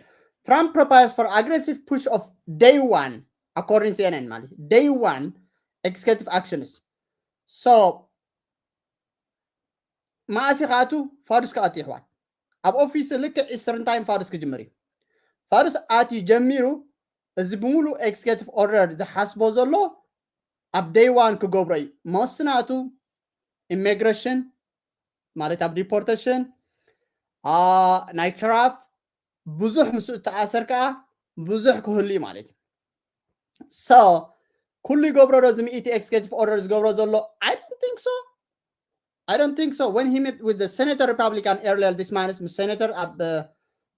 Trump prepares for aggressive push of day one, according CNN ማለት እዩ። Day one executive actions. So መዓስ ክኣቱ? ፋዱስ ክኣቱ ይሕዋት። ኣብ ኦፊስ ልክዕ ኢስተርን ታይም ፋዱስ ክጅምር እዩ። ፋዱስ ኣትዩ ጀሚሩ እዚ ብምሉ executive order ዝሓስቦ ዘሎ ኣብ day one ክገብሮ እዩ። መወስናቱ ኢሚግሬሽን ማለት ኣብ ዲፖርቴሽን ናይ ቸራፍ ብዙሕ ምስ እተኣሰር ከዓ ብዙሕ ክህሉ እዩ ማለት እዩ። So ኩሉ ይገብሮ ዶ እዚ ሚእቲ executive order ዝገብሮ ዘሎ? I don't think so. I don't think so. When he met with the senator Republican earlier this month, ምስ ሴኔተር ኣብ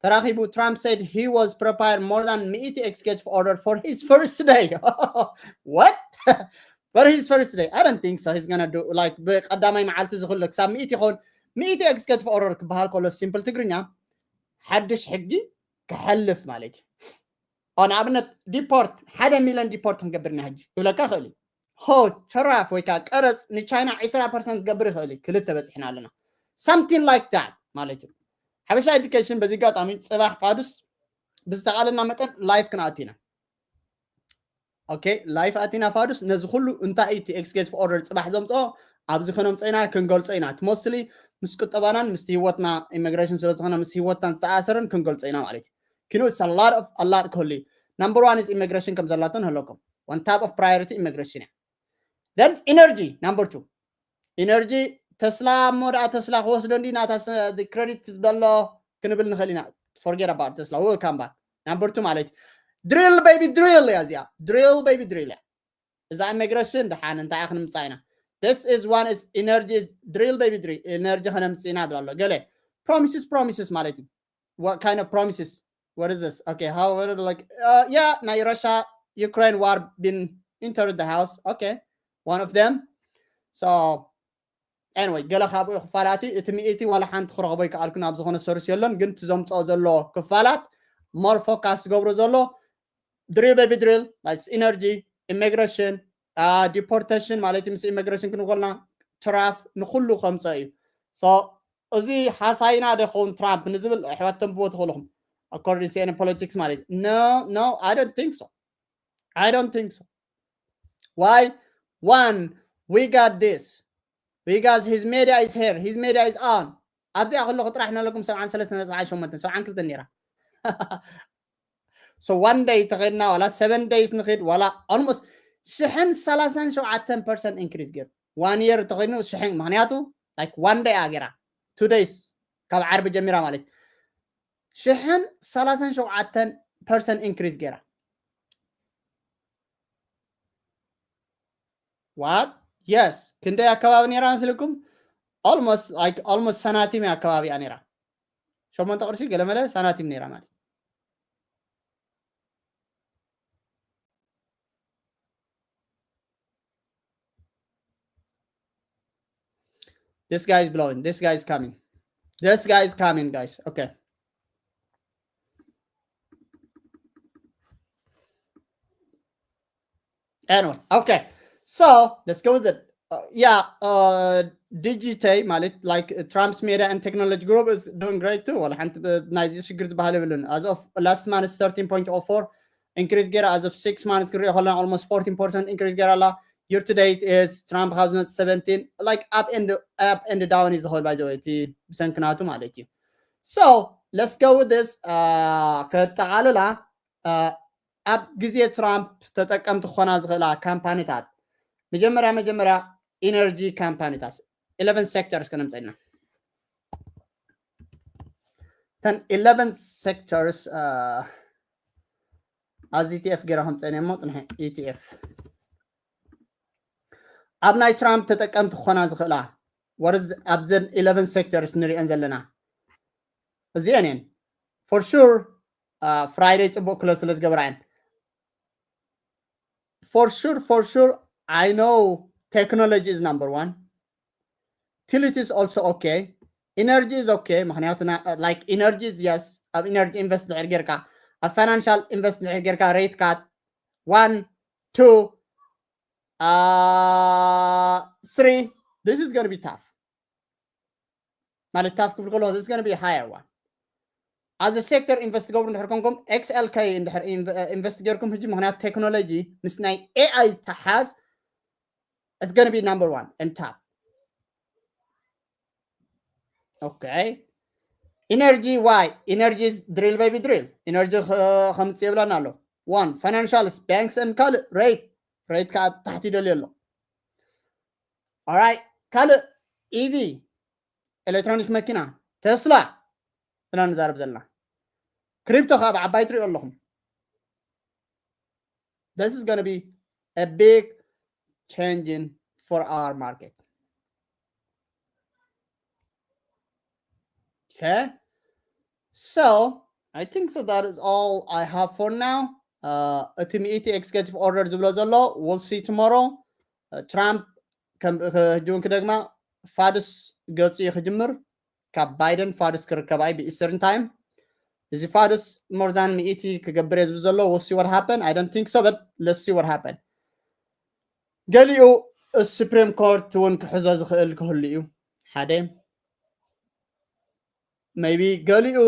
ተራኺቡ Trump said he was prepared more than ሚእቲ executive order for his first day. What? For his first day? I don't think so. He's gonna do like ብቀዳማይ መዓልቲ ዝኽሎ ክሳብ ሚእቲ ይኸውን። ሚእቲ executive order ክበሃል ከሎ simple ትግርኛ ሓድሽ ሕጊ ክሐልፍ ማለት እዩ። ንኣብነት ዲፖርት ሓደ ሚሊዮን ዲፖርት ክንገብር ኢና ሕጂ ክብለካ ይኽእል እዩ። ሆ ተራፍ ወይ ከዓ ቀረፅ ንቻይና ዕስራ ፐርሰንት ክገብር ይኽእል እዩ። ክልተ በፂሕና ኣለና። Something like that ማለት እዩ። ሓበሻ ኤዱኬሽን በዚ ኣጋጣሚ ፅባሕ ፋዱስ ብዝተቃለና መጠን ላይፍ ክንኣቱ ኢና። Okay, ላይፍ ኣቲና ፋዱስ ነዚ ኩሉ እንታይ እዩ እቲ executive order ፅባሕ ዘምፅኦ ኣብዚ ከነምፅኦ ኢና ክንገልፆ ኢና። እቲ mostly ምስ ቁጠባናን ምስ ህይወትና ኢሚግሬሽን ስለዝኾነ ምስ ህይወትናን ዝተኣሰርን ክንገልፆ ኢና ማለት እዩ። ኪኑ it's a lot of a lot ክህሉ እዩ። Number one is immigration ከም ዘላቶ ንህለኩም። One top of priority immigration እያ። Then energy number two. Energy ተስላ እሞ ደኣ ተስላ ክወስዶ እንዲ ናታ credit ዘሎ ክንብል ንኽእል ኢና። Forget about ተስላ, we will come back. Number two ማለት drill baby drill እያ እዚኣ። Drill baby drill እያ። እዛ immigration ደሓን እንታይ ክንምጻእ ኢና። This is one is energy is drill baby drill. Energy ከነምጽእ ኢና ብላ ኣሎ። ገለ promises promises ማለት እዩ። What kind of promises? What is this? Okay, how like uh, yeah, ናይ Russia Ukraine war been entered the house. Okay, one of them. So anyway, ገለ ካብኡ ክፋላቲ እቲ ሚእቲ ዋላ ሓንቲ ክረኽቦ ይከኣልኩ ናብ ዝኾነ ሰርስ የለን፣ ግን እቲ ዘምፅኦ ዘሎ ክፋላት more focus ዝገብሮ ዘሎ drill baby drill, like energy, immigration, uh, deportation ማለት ምስ immigration ክንኮልና tariff ንኩሉ ከምፀ እዩ። So እዚ ሓሳይና ዶ ይኸውን ትራምፕ ንዝብል ኣሕዋት ተንብቦ ትኽእልኹም። According to any politics ማለት no, no, I don't think so. I don't think so. Why? One, we got this. We got his media is here. His media is on. ኣብዚኣ ከለኹ ጥራሕ ነለኩም ሰብዓን ሰለስተ ነጥቢ ሓሙሽተ ሰብዓን ክልተ ነይራ። So one day ተኸድና ዋላ seven days ንኽድ ዋላ almost ሽሕን ሰላሳን ሸውዓተን percent increase ገይሩ። One year ተኸድኑ ሽሕን ምክንያቱ like one day ኣገራ two days ካብ ዓርቢ ጀሚራ ማለት ሽሕን ሰላሳን ሸውዓተን percent increase ገይራ። What? Yes. ክንደይ ኣከባቢ ነይራ መስልኩም? Almost like almost ሰናቲም ኣከባቢ ነይራ። ሸሞንተ ቅርሺ ገለመለ ሳናቲም ነይራ ማለት። This guy is blowing. This guy is coming. This guy is coming, guys. Okay. Anyway, okay. So let's go with it. Uh, yeah, uh, Digite ማለት like uh, Trump's media and technology group is doing great too. Well, ናይዚ ሽግር ዝበሃል የብሉን። As of last month thirteen point oh four increase ገይራ, as of six months ክሪኦ ከለና almost fourteen percent increase ገይራ ኣላ። Year to date is Trump ካብ ዝመጽእ seventeen, like up and up and down is the whole by the way እቲ ብሰንክናቱ ማለት እዩ። So let's go with this. Uh, ከጠቓልላ uh, ኣብ ግዜ ትራምፕ ተጠቀምቲ ክኾና ዝኽእላ ካምፓኒታት መጀመርያ መጀመርያ ኢነርጂ ካምፓኒታት eleven sectors ከነምፀልና እተን eleven sectors uh, ኣብዚ ኢቲኤፍ ገይራ ከምፀን እሞ ፅንሐ ኢቲኤፍ ኣብ ናይ ትራምፕ ተጠቀምቲ ክኾና ዝኽእላ ወርዝ ኣብዘን eleven sectors ንሪአን ዘለና እዚአን እየን for sure uh, Friday ፅቡቅ ክሎ ስለ ዝገብራ እየን for sure for sure I know technology is number one. Utilities also okay. Energy is okay. ምክንያቱ like energy is yes. ኣብ energy invest ድሕር ጌርካ ኣብ financial invest ድሕር ጌርካ rate cut one two uh, three. This is going to be tough. ማለት tough ክብል ከሎ this is going to be higher one. As a sector invest ገብሩ እንድሕር ኮንኩም XLK እንድሕር invest ጌርኩም ሕጂ ምክንያቱ ቴክኖሎጂ ምስ ናይ AI ዝተሓዝ it's going to be number one and top. Okay. Energy why? Energy is drill baby drill. Energy ከምጽእ የብላን ኣሎ one financials banks and ካልእ rate rate ከዓ ታሕቲ ይደልዮ ኣሎ. Alright. ካልእ EV electronic መኪና ተስላ እና ንዛረብ ዘለና crypto ከዓ ብዓባይ ትሪኦ ኣለኹም. This is going to be a big changing for our market. Okay. So I think so that is all I have for now. እቲ ሚእቲ executive order ዝብሎ ዘሎ we'll see tomorrow. Trump ሕጂ እውን ክደግማ ፋድስ ገፁ እዩ ክጅምር ካብ ባይደን ፋድስ ክርከባ እዩ ብኢስተርን ታይም። እዚ ፋድስ more than ሚእቲ ክገብር እየ ዝብል ዘሎ we'll see what happen. I don't think so but let's see what happen. ገሊኡ Supreme Court እውን ክሕዞ ዝኽእል ክህሉ እዩ ሓደ maybe ገሊኡ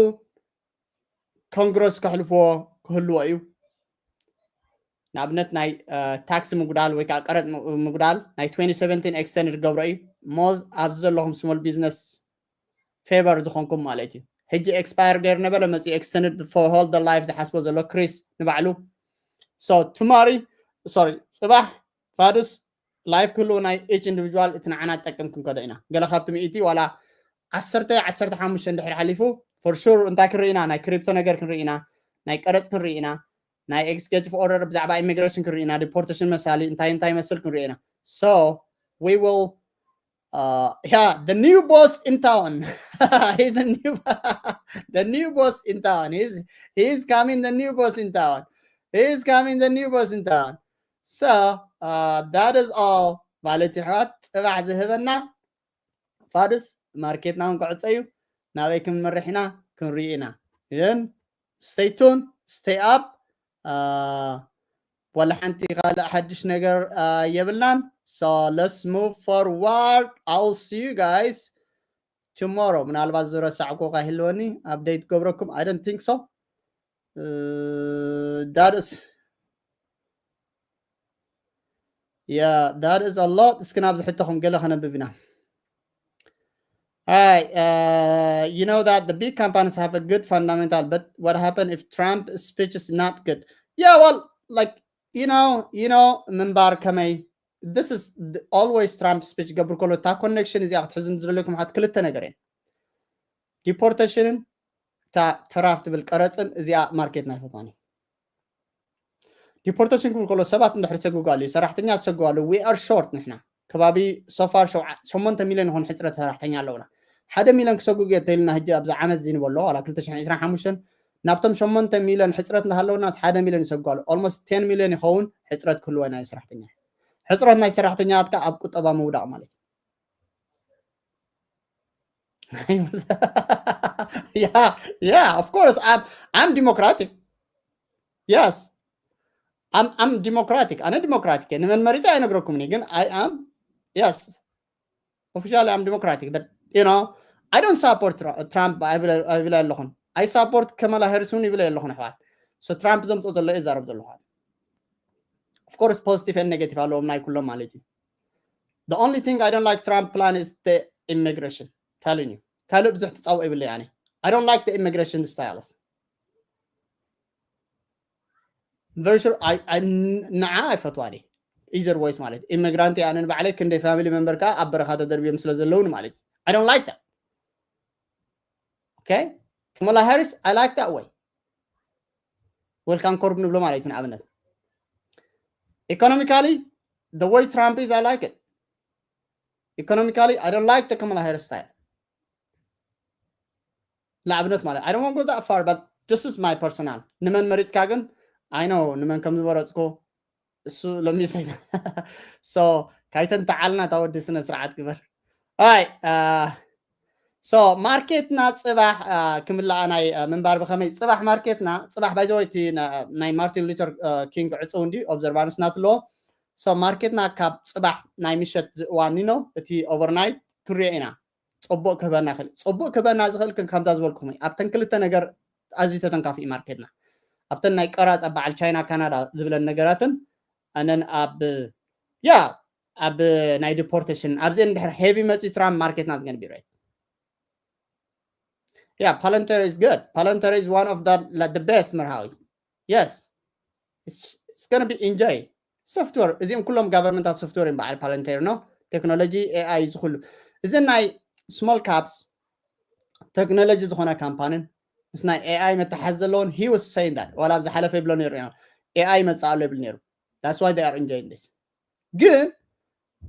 ኮንግረስ ከሕልፍዎ ክህልዎ እዩ። ንኣብነት ናይ ታክሲ ምጉዳል ወይ ከዓ ቀረፅ ምጉዳል ናይ twenty seventeen extend ክገብሮ እዩ። ሞዝ ኣብዚ ዘለኹም small business favor ዝኾንኩም ማለት እዩ። ሕጂ expire ገይሩ ነበረ መፅኡ extended for whole the life ዝሓስቦ ዘሎ ክሪስ ንባዕሉ። So tomorrow, sorry, ፅባሕ ፋዱስ life ክህልዎ ናይ each individual እቲ ንዓና ትጠቅም ክንከዶ ኢና። ገለ ካብቲ ሚእቲ ዋላ ዓሰርተ ዓሰርተ ሓሙሽተ እንድሕር ሓሊፉ for sure እንታይ ክንርኢ ኢና? ናይ ክሪፕቶ ነገር ክንርኢ ኢና፣ ናይ ቀረፅ ክንርኢ ኢና፣ ናይ executive order ብዛዕባ immigration ክንርኢ ኢና፣ deportation መሳሊ እንታይ እንታይ ይመስል ክንርኢ ኢና። So we will uh, yeah, the new boss in town. He's a new the new boss in town. He's he's coming the new boss in town. He's coming the new boss in town. So uh, that is all. ማለት ይሕዋት ፅባሕ ዝህበና ፋዱስ ማርኬትና እውን ክዕፀ እዩ። ናበይ ክንመርሕ ኢና ክንርኢ ኢና። ግን stay tuned, stay up. Uh, ወላ ሓንቲ ካልእ ሓድሽ ነገር uh, የብልናን። So let's move forward. I'll see you guys tomorrow. ምናልባት ዝረሳዕኩ ካይህልወኒ update ገብረኩም። I don't think so. Uh, that is yeah, that is a lot. እስኪ ናብዚ ሕቶኹም ገለ ከነብብ ኢና። All right, uh, you know that the big companies have a good fundamental, but what happened if Trump speech is not good? Yeah, well, like, you know, you know, ምንባር ከመይ this is the, always Trump speech ገብር ከሎ እታ connection እዚኣ ክትሕዙ ዝደለኩም ሓት ክልተ ነገር እየን። Deportation ን እታ ተራፍ ትብል ቀረፅን እዚኣ ማርኬት ናይ ፈትዋን እዩ። Deportation ክብል ከሎ ሰባት እንድሕር ሰጉጋሉ እዩ፣ ሰራሕተኛ ዝሰጉጋሉ we are short ንሕና ከባቢ so far ሸሞንተ ሚሊዮን ይኾን ሕፅረት ሰራሕተኛ ኣለውና። ሓደ ሚሊዮን ክሰጉግ እየ ተይልና ሕጂ ኣብዚ ዓመት እዚ ንበሎ ዋላ ክልተ ሽሕን ዕስራን ሓሙሽተን ናብቶም ሸሞንተ ሚሊዮን ሕፅረት እንዳሃለውና ሓደ ሚሊዮን ይሰጓሉ። Almost ten ሚሊዮን ይኸውን ሕፅረት ክህልወ ናይ ሰራሕተኛ። ሕፅረት ናይ ሰራሕተኛትካ ኣብ ቁጠባ ምውዳቕ ማለት እዩ። Yeah, yeah, of course. I'm, I'm democratic. Yes. I'm, I'm democratic. ኣነ ዲሞክራቲክ እየ። ንመን መሪፀ ኣይነግረኩምን እየ፣ ግን I am, yes. Officially, I'm democratic, but, you know, I don't support Tru- Trump. I will, I will ኣለኹን። I support ከማላ ሃሪስ እውን ይብለ ኣለኹን ኣሕዋት። So ትራምፕ ዘምፅኦ ዘሎ እየ ዛረብ ዘለኹ። Of course, positive and negative ኣለዎም ናይ ኩሎም ማለት እዩ። The only thing I don't like Trump plan is the immigration. Telling you. ካልእ ብዙሕ ትፃውኦ ይብለይ ኣነ። I don't like the immigration styles. Very sure, I, I, ንዓ ኣይፈትዋን እየ። Either ways ማለት ኢሚግራንት እየ ኣነ ንባዕለይ፣ ክንደይ family member ከዓ ኣብ በረኻ ተደርብዮም ስለ ዘለውን ማለት እዩ። I don't like that. Okay? ከማላ ሃሪስ, I like that way. Welcome corp ንብሎ ማለት እዩ። ንኣብነት economically, the way Trump is, I like it. Economically, I don't like the Kamala Harris style. ንኣብነት ማለት I don't want to go that far, but this is my personal. ንመን መሪፅካ ግን I know ንመን ከም ዝበረፅኩ እሱ ለሚሰኛ። So ካይተን ተዓልና ታወዲ ስነ ስርዓት ግበር። Alright, uh, so ማርኬትና ፅባሕ uh, ክምላኣ ናይ uh, ምንባር ብኸመይ ፅባሕ ማርኬትና ፅባሕ ባይዘወይ እቲ ናይ ማርቲን ሉተር ኪንግ ዕፅው እንዲ ኦብዘርቫንስ ናትለዎ። So ማርኬትና ካብ ፅባሕ ናይ ምሸት ዝእዋን ኒኖ እቲ ኦቨርናይት ክንሪኦ ኢና። ፅቡቅ ክህበና ይኽእል። ፅቡቅ ክህበና ዝኽእል ግን ከምዛ ዝበልኩም እዩ። ኣብተን ክልተ ነገር ኣዝዩ ተተንካፊ እዩ ማርኬትና። ኣብተን ናይ ቀራፃ በዓል ቻይና ካናዳ ዝብለን ነገራትን ኣነን ኣብ ያ ኣብ ናይ ዲፖርቴሽን ኣብዚአን ድሕር ሄቪ መፂ ትራምፕ ማርኬትና ዝገንቢ right. Yeah, Palantir is good. Palantir is one of the, like, the best መርሃዊ. Yes. It's, it's gonna be enjoy. Software እዚኦም ኩሎም ጋቨርመንታት ሶፍትዌር እዮም በዓል ፓለንቴር ነው። ቴክኖሎጂ ኤኣይ እዚ ኩሉ እዚ ናይ small caps ቴክኖሎጂ ዝኾነ ካምፓንን ምስ ናይ ኤኣይ መተሓዝ ዘለዎን he was saying that ዋላ ኣብ ዝሓለፈ ይብሎ ነይሩ ኢና ኤኣይ መፅእ ኣሎ ይብል ነይሩ። That's why they are enjoying this. ግን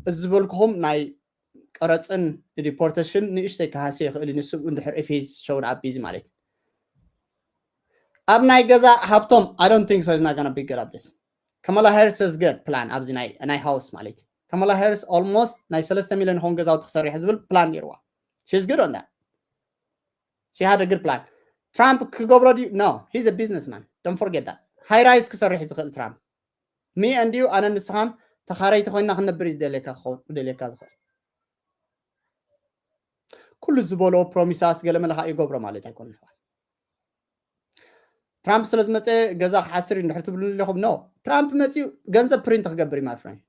እዚ ዝበልኩኹም ናይ ቀረፅን ዲፖርቴሽን ንእሽተይ ክሃሲ ይኽእል እዩ ንሱ እንድሕር ኢፊዝ ሸውን ኣብ ቢዚ ማለት እዩ። ኣብ ናይ ገዛ ሃብቶም I don't think so is not gonna be good at this. Kamala Harris is good plan ኣብዚ ናይ ናይ ሃውስ ማለት እዩ። Kamala Harris almost ናይ ሰለስተ ሚሊዮን ሆን ገዛውቲ ክሰርሕ ዝብል plan ነይርዋ። She's good on that. She had a good plan. ትራምፕ ክገብሮ ድዩ? No, he's a businessman. Don't forget that. High rise ክሰርሕ ዝኽእል ትራምፕ me and you ኣነ ንስኻን ተኻረይቲ ኮይና ክንነብር እዩ ደልየካ ክኸውን ደልየካ ዝኽእል። ኩሉ ዝበሎ ፕሮሚሳስ ገለ መለኻ ይገብሮ ማለት ኣይኮነን። ትራምፕ ስለ ዝመፀ ገዛ ክሓስር እዩ እንድሕር ትብሉ ኣለኹም። No, ትራምፕ መፅዩ ገንዘብ ፕሪንት ክገብር እዩ my friend.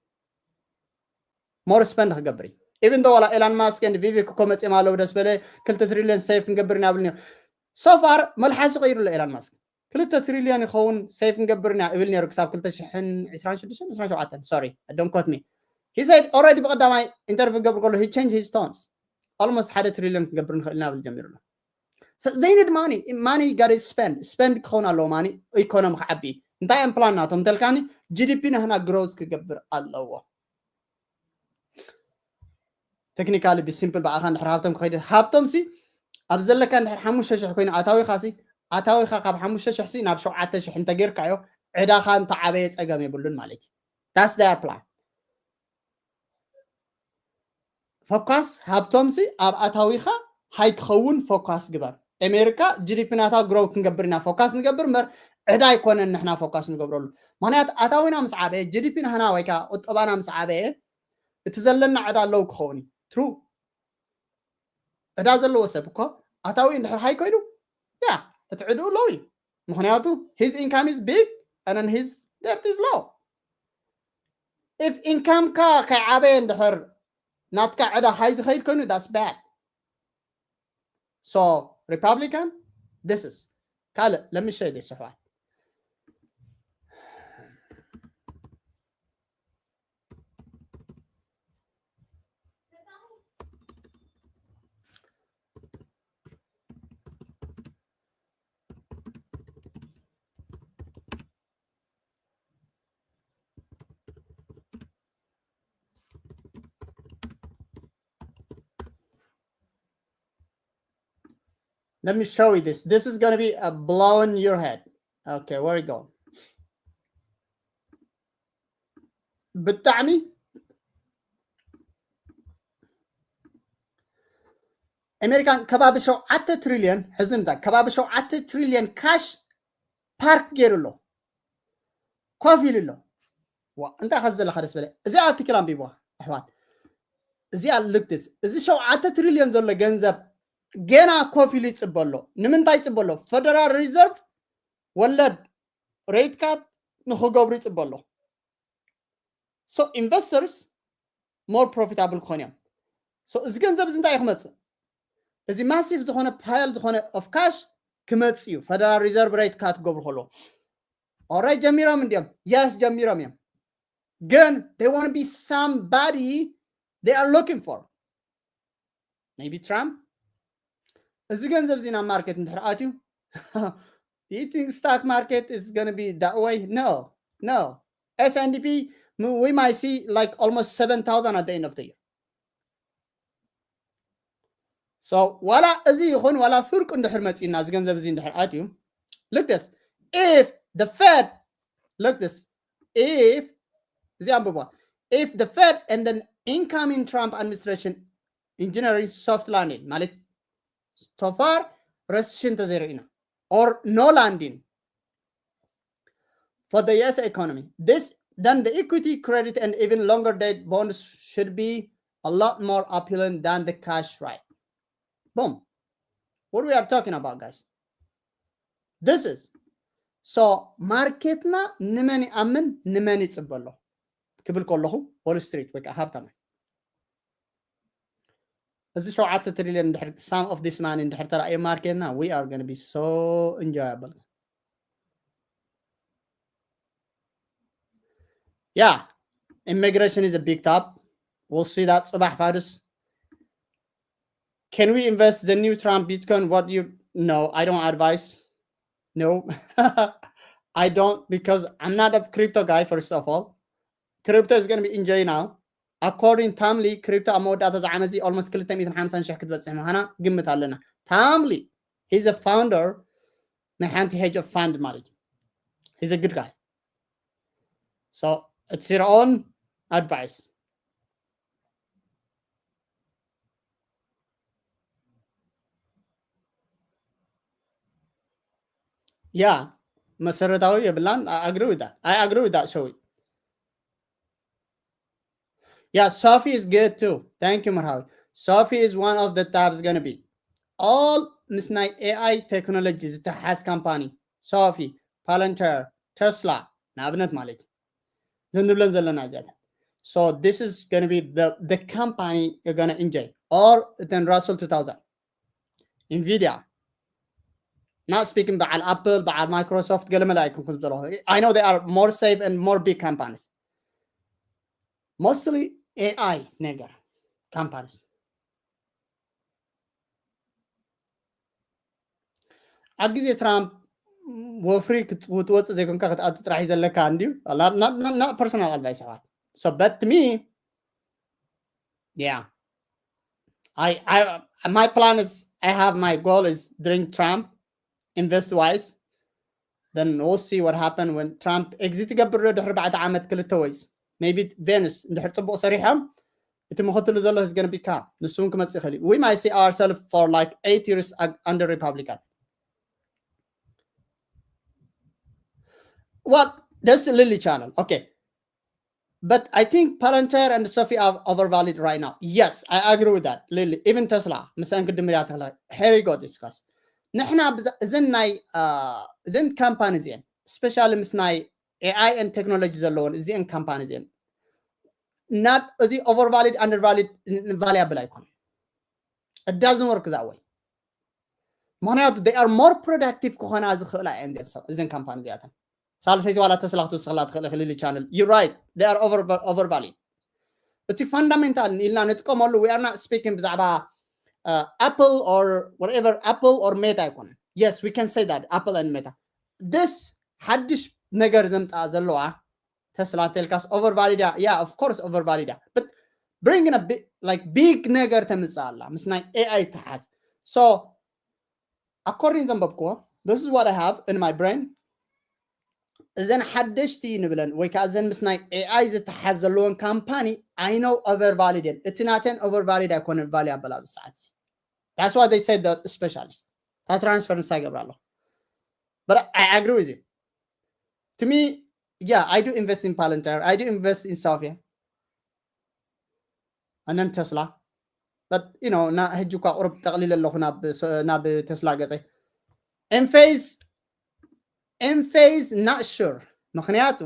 More spend ክገብር እዩ። Even though ዋላ ኤላን ማስክ and ቪቪክ እኮ መፅኦም ኣለዉ ደስ በለ ክልተ ትሪሊዮን ሴቭ ክንገብር ኢና ይብሉ ነይሩ። So far መልሓሱ ቀይሩ ኣሎ ኤላን ማስክ። ክልተ ትሪልዮን ይኸውን ሴቭ ንገብር ኢና እብል ነይሩ ክሳብ ክልተ ሽሕን ዕስራን ሽዱሽተን ዕስራን ሸውዓተን። Sorry, don't quote me. He said already ብቐዳማይ ኢንተርቪው ክገብር ከሎ he changed his stance. Almost ሓደ ትሪልዮን ክንገብር ንኽእል ኢና ብል ጀሚሩ ኣሎ። So they need money. Money got to spend. ስፐንድ ክኸውን ኣለዎ ማኒ ኢኮኖሚ ክዓቢ። እንታይ እዮም ፕላን ናቶም እንተልካኒ ጂ ዲ ፒ ናህና ግሮዝ ክገብር ኣለዎ። ቴክኒካሊ ብሲምፕል ብኣኻ እንድሕር ሃብቶም ክኸይድ ሃብቶም ሲ ኣብ ዘለካ እንድሕር ሓሙሽተ ሽሕ ኮይኑ ኣታዊኻ ሲ ኣታዊኻ ካብ ሓሙሽተ ሽሕ ሲ ናብ ሸውዓተ ሽሕ እንተጌርካዮ ዕዳኻ እንተዓበየ ጸገም የብሉን ማለት እዩ። That's their plan. ፎካስ ሃብቶም ሲ ኣብ ኣታዊኻ ሃይ ክኸውን ፎካስ ግበር። ኣሜሪካ ጂ ዲ ፒ ናታ ግሮው ክንገብር ኢና ፎካስ ንገብር እምበር ዕዳ ኣይኮነን ንሕና ፎካስ ንገብረሉ። ምክንያቱ ኣታዊና ምስ ዓበየ ጂ ዲ ፒ ናህና ወይ ከዓ ቁጠባና ምስ ዓበየ እቲ ዘለና ዕዳ ለው ክኸውን እዩ። ትሩ ዕዳ ዘለዎ ሰብ እኮ ኣታዊ እንድሕር ሃይ ኮይኑ ያ እቲ ዕድኡ ለው እዩ። ምክንያቱ his income is big and then his debt is low. If income ካ ከይዓበየ እንድሕር ናትካ ዕዳ ሃይ ዝኸይድ ኮይኑ that's bad. So Republican, this is ካልእ let me show you this ኣሕዋት። Let me show you this. This is going to be a blowing your head. Okay, where we go? ብጣዕሚ ኣሜሪካን ከባቢ ሸውዓተ ትሪልዮን ሕዝንታ ከባቢ ሸውዓተ ትሪልዮን ካሽ ፓርክ ገይሩ ኣሎ። ኮፍ ኢሉ ኣሎ። ዋ እንታይ ካብ ዘለካ ደስ በለ። እዚኣ ኣርቲክል ኣንቢብዋ ኣሕዋት። እዚኣ ልክትስ እዚ ሸውዓተ ትሪልዮን ዘሎ ገንዘብ ገና ኮፍ ኢሉ ይፅበ ኣሎ። ንምንታይ ይፅበ ኣሎ? ፈደራል ሪዘርቭ ወለድ ሬት ካት ንክገብሩ ይፅበ ኣሎ። So investors more profitable ክኾኑ እዮም። So እዚ ገንዘብ እዚ እንታይ እዩ ክመፅእ? እዚ ማሲቭ ዝኾነ ፓይል ዝኾነ ኦፍ ካሽ ክመፅእ እዩ። ፈደራል ሪዘርቭ ሬት ካት ክገብሩ ከለዉ ኦራይት ጀሚሮም እንዲዮም። የስ ጀሚሮም እዮም። ግን they want to be somebody they are looking for. Maybe Trump. እዚ ገንዘብ እዚ ናብ ማርኬት እንድሕር ኣትዩ you think stock market is going to be that way? No, no. S and P, we might see like almost seven thousand at the end of the year. So ዋላ እዚ ይኹን ዋላ ፍርቁ እንድሕር መፂና እዚ ገንዘብ እዚ እንድሕር ኣትዩ look this, if the Fed, look this, if እዚ ኣንብቧ, if the Fed and the incoming Trump administration engineering soft landing ማለት so far recession ተዘይርኢና or no landing for the U S economy. This then the equity, credit, and even longer date bonds should be a lot more appealing than the cash, right? Boom. What we are talking about, guys? This is so ማርኬትና ንመን ይኣምን ንመን ይፅበ ኣሎ ክብል ከለኹ Wall Street ወይ ከዓ ሃብታማይ እዚ ሸውዓተ ትሪልዮን እንድሕር some of this money እንድሕር ተራእየ ማርኬትና we are going to be so enjoyable. Yeah, immigration is a big top. We'll see that. ጽባሕ ፋዱስ. Can we invest the new Trump Bitcoin? What do you know? I don't advise. No, I don't because I'm not a crypto guy. First of all, crypto is going to be enjoy now. According ታምሊ ክሪፕቶ ኣብ መወዳእታ እዚ ዓመት እዚ almost ክልተ ሚእትን ሓምሳን ሽሕ ክትበፅሕ ምዃና ግምት ኣለና። ታምሊ he's a founder ናይ ሓንቲ hedge fund ማለት እዩ። He's a good guy. So it's your own advice. Yeah, መሰረታዊ የብላን. I agree with that. I agree with that, Shawi. Yeah, Sophie is good too. Thank you, Marhawi. Sophie is one of the tabs gonna be all ምስ ናይ A I technology ዝተሓዝ ካምፓኒ Sophie, Palantir, Tesla ንኣብነት ማለት እዩ። ዝንብለን ዘለና እዚኣተን. So this is gonna be the the company you're gonna enjoy. Or then Russell two thousand, Nvidia. Not speaking በዓል ኣፕል በዓል ማይክሮሶፍት ገለመለ ኣይኮንኩ ዝብሎ። I know they are more safe and more big companies, mostly AI ነገር companies. ኣብ ግዜ ትራምፕ ወፍሪ ክትወፅእ ዘይኮንካ ክትኣቱ ጥራሕ እዩ ዘለካ እንድዩ። Not personal advice ኣሕዋት። So but to me, yeah, I, I, my plan is, I have my goal is during Trump, invest wise, then we'll see what happened when Trump exit ይገብር ዶ ድሕሪ ኣርባዕተ ዓመት ክልተ ወይስ maybe Vance እንድሕር ፅቡቅ ሰሪሖም እቲ ምክትሉ ዘሎ is gonna be calm ንሱ እውን ክመፅእ ይኽእል እዩ። We might see ourselves for like eight years under Republican. Well, that's Lily channel. Okay. But I think Palantir and Sophie are overvalued right now. Yes, I agree with that. Lily, even Tesla, ምሰን ክድምር ያተላ here you go discuss. ንሕና እዘን ናይ እዘን ካምፓኒ እዚአን especially ምስ ናይ AI and technology ዘለዎን እዚአን ካምፓኒ እዚአን not እዚ overvalued undervalued valuable ኣይኮነ። It doesn't work that way. ምክንያቱ they are more productive ክኾና ዝኽእላ እየን እዘን ካምፓኒ እዚኣተን። ሳልሰይቲ ዋላ ተስላ ክትውስኽላ ትኽእል ኢኺ ሊሊ ቻነል። You right, they are over, overvalued. እቲ fundamental ኢልና ንጥቀመሉ we are not speaking ብዛዕባ Apple or whatever, Apple or Meta ኣይኮነን። Yes, we can say that Apple and Meta. This ሓድሽ ነገር ዘምፅኣ ዘለዋ ተስላ እንተልካስ overvalued እያ። Yeah, of course overvalued እያ, but bringing a like big ነገር ተምፅእ ኣላ ምስ ናይ AI ተሓዝ። So according ዘንበብክዎ this is what I have in my brain. እዘን ሓደሽቲ ንብለን ወይ ከዓ እዘን ምስ ናይ AI ዝተሓዝ ዘለዎን ካምፓኒ I know overvalued እየን። እቲ ናተን overvalued ኣይኮነን value ኣበላ ኣብዚ ሰዓት እዚ። That's why they said the specialist እታ transfer ንሳ ይገብራ ኣለኹ። But I agree with you. To me, yeah, I do invest in Palantir, I do invest in Sophia and then Tesla. But you know, ና ሕጂ እኳ ቁሩብ ጠቕሊለ ኣለኹ ናብ ተስላ ገፀይ። Enphase, Enphase not sure. ምክንያቱ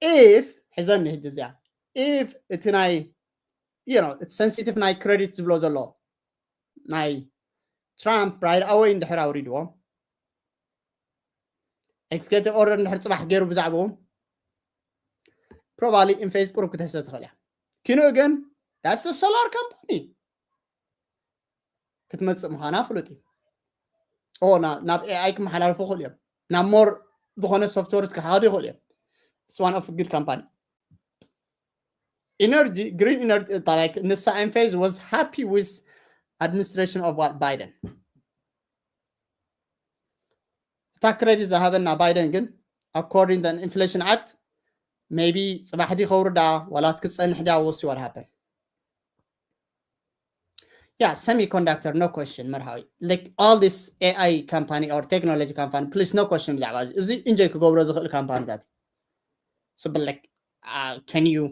if ሕዘኒ ሕጂ እዚኣ if እቲ ናይ you know it's sensitive ናይ credit ዝብሎ ዘሎ ናይ ትራምፕ right away እንድሕር ኣውሪድዎ executive order እንድሕር ፅባሕ ገይሩ ብዛዕባኡ probably Enphase ቁሩብ ክትሕሰ ትኽእል እያ። ኪንኡ ግን that's a solar company ክትመፅእ ምዃና ፍሉጥ እዩ። ኦ ናብ AI ክመሓላልፉ ይኽእሉ እዮም። ናብ more ዝኾነ softwares ክሓዱ ይኽእሉ እዮም። It's one of good company. Energy, green energy, like ንሳ Enphase was happy with administration of what Biden. እታ credit ዝሃበና ባይደን ግን according to Inflation Act maybe ፅባሕ ዲ ከውርዳ ዋላት ክትፀንሕ ዲያ we'll see what happen. Yeah, semiconductor, no question መርሃዊ. Like all this AI company or technology company, please no question ብዛዕባ እዚ። እዚ enjoy ክገብሮ ዝኽእል ካምፓኒታት ስብል like can you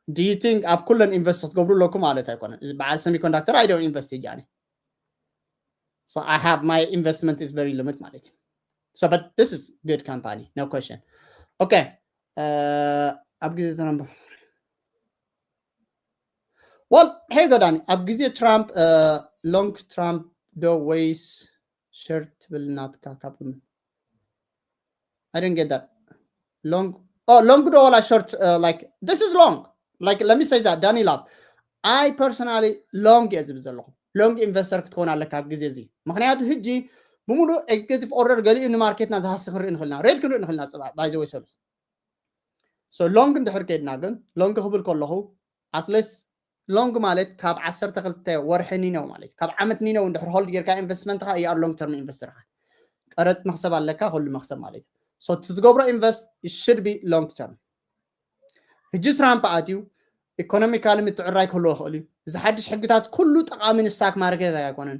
do you think ኣብ ኩለን invest ክትገብሩ ኣለኩም ማለት ኣይኮነን። በዓል semiconductor I don't invest እያኒ. So I have my investment is very limit ማለት እዩ። So but this is good company, no question. Okay. ኣብ ግዜ ትራምፕ well here go ዳኒ ኣብ ግዜ ትራምፕ long ትራምፕ ዶ ወይስ short ትብል ናትካ ካብ I didn't get that. Long, oh, long ዶ ዋላ short? Like this is long. Like let me say that Danny Love, I personally long እየ ዝብል ዘለኹ። Long investor ክትከውን ኣለካ ኣብ ግዜ እዚ። ምክንያቱ ሕጂ ብምሉእ executive order ገሊኡ ንማርኬትና ዝሃሲ ክንርኢ ንኽእልና፣ red ክንርኢ ንኽእልና። ፅባ by the way ሰሉስ so long እንድሕር ከይድና ግን long ክብል ከለኹ at least long ማለት ካብ ዓሰርተ ክልተ ወርሒ ኒነው ማለት ካብ ዓመት ኒነው እንድሕር hold ጌርካ investment ኻ you are long term investor ኻ። ቀረፅ መክሰብ ኣለካ፣ ኩሉ መክሰብ ማለት እዩ። So ትትገብሮ invest should be long term። ሕጂ ትራምፕ ኣትዩ economically ምትዕራይ ክህልዎ ይኽእል እዩ። እዚ ሓድሽ ሕግታት ኩሉ ጠቓሚ ን stock market ኣይኮነን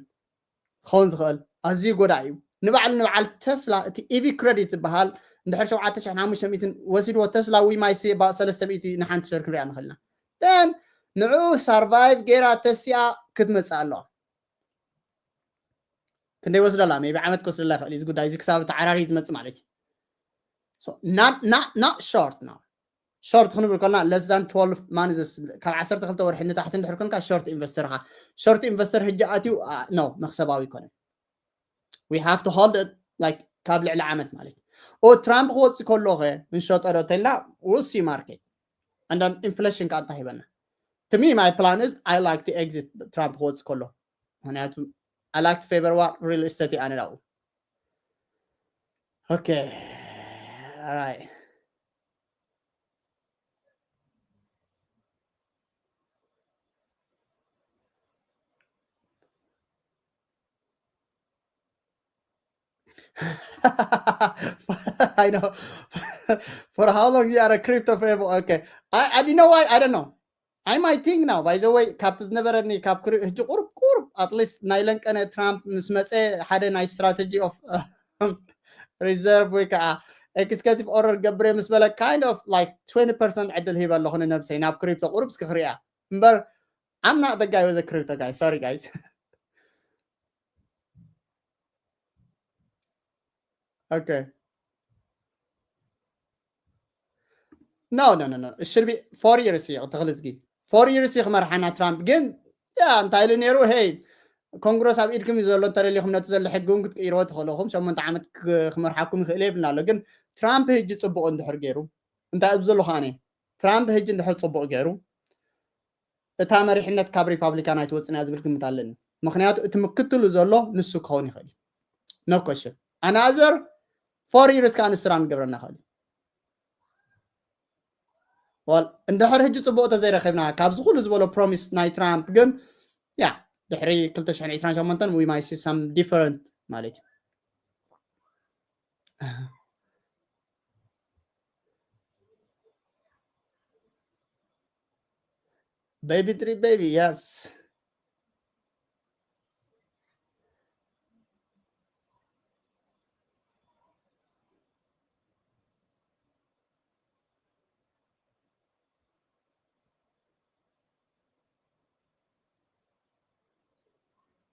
ክኸውን ዝኽእል፣ ኣዝዩ ጎዳኢ እዩ። ንባዕሉ ንበዓል ተስላ እቲ EV credit ዝበሃል እንድሕር ሸውዓተ ሽሕን ሓሙሽተ ሚእትን ወሲድዎ ተስላ we might see about ሰለስተ ሚእቲ ንሓንቲ share ክንሪኣ ንኽእልና። Then ንዕኡ survive ጌራ ተሲኣ ክትመፅእ ኣለዋ። ክንደይ ወስደላ maybe ዓመት ክወስደላ ይኽእል እዩ እዚ ጉዳይ እዚ ክሳብ ተዓራሪ ዝመፅእ ማለት እዩ። So not not not short ነው። Short ክንብል ከለና less than twelve months ካብ ዓሰርተ ክልተ ወርሒ ንታሕቲ እንድሕር ኮንካ short investor ኻ። Short investor ሕጂ ኣትዩ no መክሰባዊ ይኮነ። We have to hold it like ካብ ልዕሊ ዓመት ማለት እዩ። ኦ ትራምፕ ክወፅእ ከሎ ኸ ንሸጦ ዶ ተልና? We'll see market and then inflation ከዓ እንታይ ሂበና? To me, my plan is I like to exit ትራምፕ ክወፅእ ከሎ፣ ምክንያቱ I like to favor what real estate ኣነ ናብኡ። Okay. All right. I know. For how long you are a crypto people? Okay. I, I you know why? I don't know. I might think now, by the way, ካብቲ ዝነበረኒ ካብ ክሪ ሕጂ ቁርብ ቁርብ at least ናይ ለንቀነ ትራምፕ ምስ መፀ ሓደ ናይ strategy of reserve ወይ ከዓ executive order ገብረ ምስ በለ kind of like twenty percent ዕድል ሂበ ኣለኹ ንነብሰይ ናብ ክሪፕቶ ቁርብ እስኪ ክሪኣ እምበር I'm not the guy with the crypto guy. Sorry guys. Okay. No, no, no, no. It should be four years እዩ ተኽልዝጊ። Four years እዩ ክመርሓና ትራምፕ። ግን ያ እንታይ ኢሉ ነይሩ? ሄይ ኮንግረስ ኣብ ኢድኩም እዩ ዘሎ፣ እንተደሊኹም ነቲ ዘሎ ሕጊ እውን ክትቅይርዎ ትኽእሉ ኢኹም። ሸሞንተ ዓመት ክ- ክመርሓኩም ይኽእል እየ ይብልና ኣሎ። ግን ትራምፕ ህጂ ፅቡቕ እንድሕር ገይሩ እንታይ እብ ዘለኹ ኣነ ትራምፕ ህጂ እንድሕር ፅቡቕ ገይሩ እታ መሪሕነት ካብ ሪፓብሊካን ኣይትወፅን እያ ዝብል ግምት ኣለኒ። ምክንያቱ እቲ ምክትሉ ዘሎ ንሱ ክኸውን ይኽእል እዩ። No question. Another four years ከዓ ንስራ ንገብረና ይኽእል እዩ። Well እንድሕር ሕጂ ፅቡቅ ተዘይረኺብና ካብዚ ኩሉ ዝበሎ ፕሮሚስ ናይ ትራምፕ ግን ያ ድሕሪ ክልተ ሽሕን ዕስራን ሸሞንተን we might see some different ማለት እዩ። Baby three baby, yes.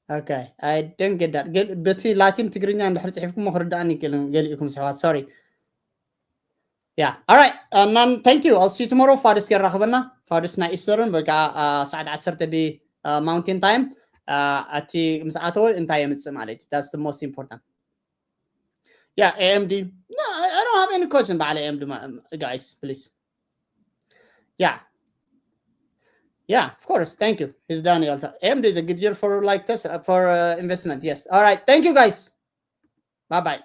Okay, I don't get that. ገል- በቲ ላቲን ትግርኛ እንድሕር ፅሒፍኩሞ ክርዳእኒ ገል- ገሊእኩም ስሕዋት። Sorry. Yeah. All right. And then thank you. I'll see you tomorrow. ፋዱስ የራኽበና። ፋዱስ ናይ ኢስተርን በቃ ሰዓት ዓሰርተ ብ ማውንቴን ታይም እቲ ምስ ኣተወ እንታይ የምፅእ ማለት እዩ። That's the most important. Yeah, A M D. No, I, I don't have any question about A M D, my- guys, please. Yeah. Yeah, of course. Thank you. He's done also. A M D is a good year for like this uh, for uh, investment. Yes. All right. Thank you, guys. Bye bye.